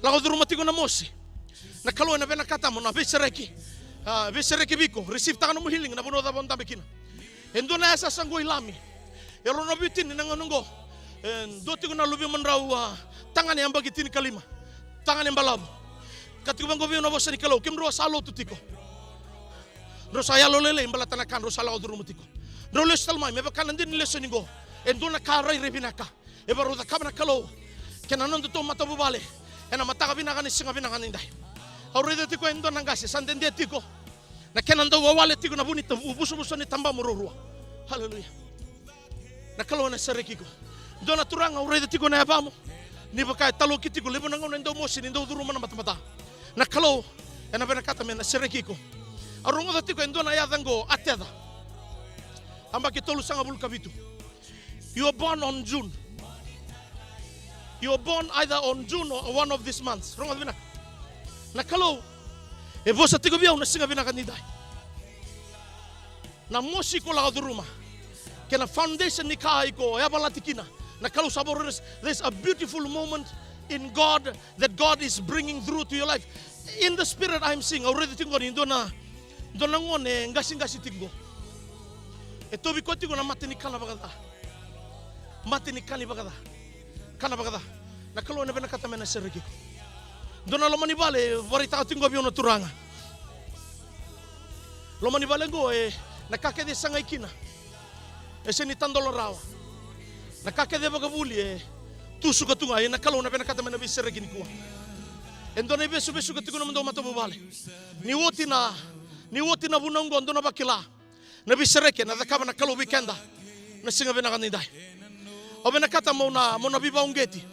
lako curuma tiko na mosi. Na Kalou ena vinakata mo na veisereki, a, veisereki vei iko, receive-taka nomu healing na vanua cava o dabe kina. E dua na yasayasa qo i Lami. E rua na veiwatini na gauna qo. E dua tiko na luvemadrau, a, tagane yabaki tinikalima. Tagane balavu. Ka tiko vaqo vei au na vosa ni Kalou, kemudrau sa lotu tiko. Drau sa yalolailai baleta na ka drau sa lako curuma tiko. Drau lesu tale mai, me vaka na dina ni lesoni qo. E dua na ka rairai vinaka e varau cakava na Kalou kei na nodatou matavuvale ena mataka vinaka ni siga vinaka nidai. Au raica tiko e dua na qase sa dede tiko, na kena dau wawale tiko na vu ni ta-, vu-, vusavusa ni tabamu ruarua. Haleluya. Na Kalou ena sereki iko. Dua na turaga au raica tiko na yavamu, ni vaka e taloki tiko, levu na gauna e dau mosi ni dau curuma na matamata. Na Kalou ena vinakata me na sereki iko. Au rogoca tiko e dua na yaca qo, Ateca. Yabaki tolusagavulu ka vitu. You were born on June. You were born either on June or one of these months. Rogoca vinaka. Na Kalou e vosa tiko vei au na siga vinaka nidai. Na mosi iko lako curuma kei na foundation ni ka iko yavalati kina, na Kalou sa vakarau. There's a beautiful moment in God that God is bringing through to your life. In the spirit, I'm seeing, au raica tiko qo ni dua na, dua na gone e qasikasi tiko qo. E tauvi koya tiko na mate ni kana vakaca. Mate ni kana vakaca. Kana vakaca. Na Kalou ena vinakata me na sereki iko. Dua na loma ni vale e vakaraitaka tiko qo vei au na Turaga. Loma ni vale qo e, na ka kece e sagai kina e sega ni tadola rawa. Na ka kece e vakavuli e tu suka tu ga. Ia na Kalou ena vinakata me na veisereki nikua. E dua na ivesuvesu ka tiko na nomudou matavuvale. Ni oti na, ni oti na vunau qo, dua na vakila na veisereki ena cakava na Kalou vei keda na siga vinaka nidai. Au vinakata meu na, meu na veivakauqeti.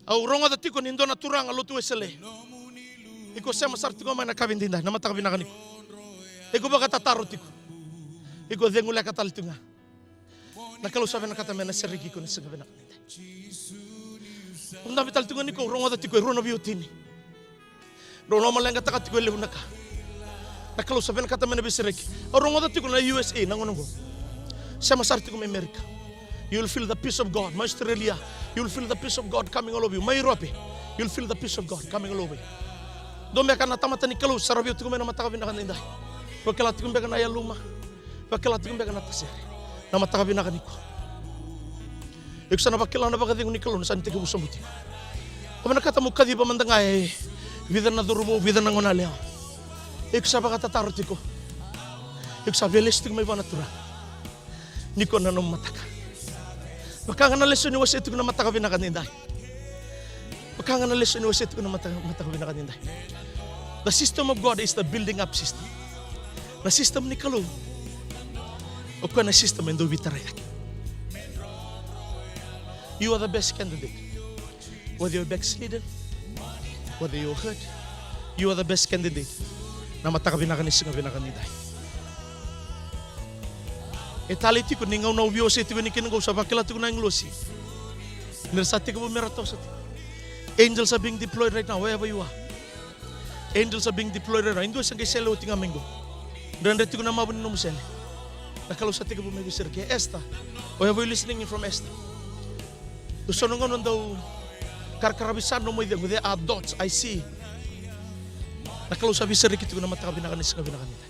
Au rogoca tiko ni dua na turaga lotu Wesele. Iko sema sara tiko mai na yakavi nidai, na mataka vinaka nikua. Iko vakatataro tiko. Iko cegu leka tale tiko ga. Na Kalou sa vinakata me na sereki iko na siga vinaka nidai. Au dabe tale tiko ga nikua, au rogoca tiko e rua na veiwatini. Rau lomaleqataka tiko e levu na ka. Na Kalou sa vinakata me na veisereki. Au rogoca tiko na U S A na gauna oqo. Sema sara tiko mai Amerika. You will feel the peace of God. Mai Australia, you will feel the peace of God coming all over you. Mai Europe, you will feel the peace of God coming all over you. Dua beka na tamata ni Kalou sa ra via tiko mai na mataka vinaka nidai. Vakila tiko beka na yaluma. Vakila tiko beka na tasere na mataka vinaka nikua. Iko sa na vakila na vakacegu ni Kalou na sa na tekivu sobu tiko. Au vinakata meu kaciva mada ga e vica na cauravou, vica na goneyalewa. Iko sa vakatataro tiko. Iko sa veilesu tiko mai vua na Turaga. Nikua na nomu mataka. Vaka ga na lesoni wasea tiko na mataka vinaka nidai. Vaka ga na lesoni wasea tiko na mata-, mataka vinaka nidai. The system of God is the building up system. Na system ni Kalou, o koya na system e dau veitarai cake. You are the best candidate. Whether you're backslidden, whether you're hurt, you are the best candidate. Na mataka vinaka ni siga vinaka nidai. E talei tiko ni gauna au veiwasei tiko ni kina qo, au sa vakila tiko na agilosi ni ra sa tekivu me ra toso tiko. Angels are being deployed right now, wherever you are. Angels are being deployed right now. E dua sa qai sele oti ga mai qo. Dredre tiko na mavu ni nomu sele. Na Kalou sa tekivu me veisereki. Esther, wherever you're listening in from, Esther. Dou sa na gauna dau karakaravi sa nomu icegu. There are dots, I see. Na Kalou sa veisereki tiko na mataka vinaka ni siga vinaka nidai.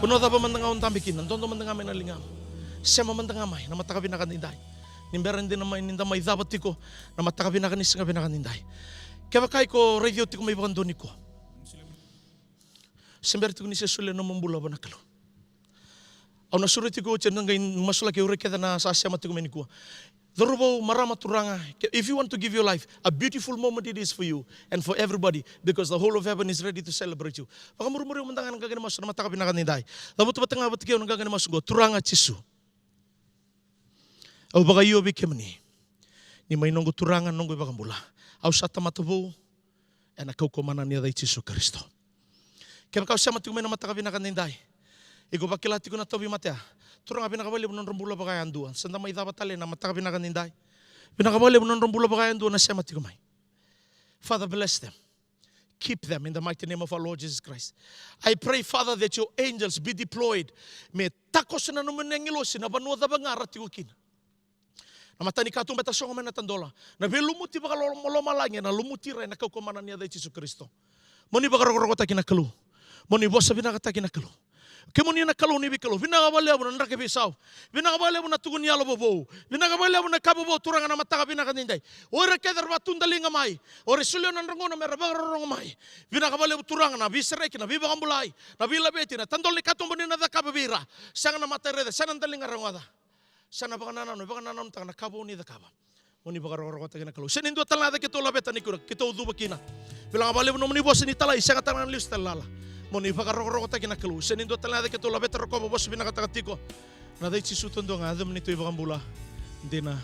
Vanua cava mada ga o dabe kina, dodo mada ga mai na ligamu. Sema mada ga mai na mataka vinaka nidai. Ni bera dina mai ni da mai cava tiko na mataka vinaka ni siga vinaka nidai. Kevaka iko raici au tiko mai vakadua nikua, se bera tiko ni se solia nomu bula vua na Kalou. Au na sureti iko oti, au na qai masulaki ira kece na sa sema tiko mai nikua. Cauravou, marama, turaga, ke-, if you want to give your life, a beautiful moment it is for you and for everybody, because the whole of heaven is ready to celebrate you. Vakamurimuri mada ga na qaqa ni masu na mataka vinaka nidai. Cavuta vata ga vata kei au na qaqa ni masu qo. Turaga Jisu, au vakaio vei kemuni. Ni mai noqu Turaga, noqu iVakabula. Au sa tamata vou ena kaukaua mana ni yaca i Jisu Karisito. Kevaka o sema tiko mai na mataka vinaka nidai, iko vakila tiko na tauvi mate ya. Turaga, vinaka vakalevu na nodra bula vakayadua. Sa da mai cava tale na mataka vinaka nidai. Vinaka vakalevu na nodra bula vakayadua na sema tiko mai. Father, bless them. Keep them in the mighty name of our Lord Jesus Christ. I pray, Father, that your angels be deployed. Me takoso na nomuni agilosi na vanua cava ga ra tiko kina. Na matanikatuba e tasogo mai na tadola. Na veilumuti vakalomalagi ena lumuti ira ena kaukaua mana ni yaca i Jisu Karisito. Mo ni vakarokorokotaki na Kalou. Mo ni vosa vinakataki na Kalou. Kemuni na Kalou ni veikalou, vinaka vakalevu na draki veisau. Vinaka vakalevu na tuku ni yalo vovou. Vinaka vakalevu na ka vovou, Turaga, na mataka vinaka nikua. O ira kece era vakatudaliga mai, o ira e solia na nodra gauna me ra vakarorogo mai. Vinaka vakalevu, Turaga, na veisereki, na veivakabulai, na veilaveti, na tadola ni katuba ni na cakava vei ira. Sega na mata e raica, sega na daliga e rogoca. Sa na vakanananu, vakanananutaka na ka vou ni cakava. Mo ni vakarokorokotaki, na Kalou. Sega ni dua tale na yaca keitou laveta nikua, keitou cuva kina. Vinaka vakalevu nomuni vosa ni talai, sega tale ga ni lesu tale lala. Mo ni vakarokorokotaki, na Kalou. Sega ni dua tale na yaca keitou laveta, rokova, vosa vinakataka tiko. Na yaca i Jisu taudua ga, yaca nomuni tu iVakabula. Dina.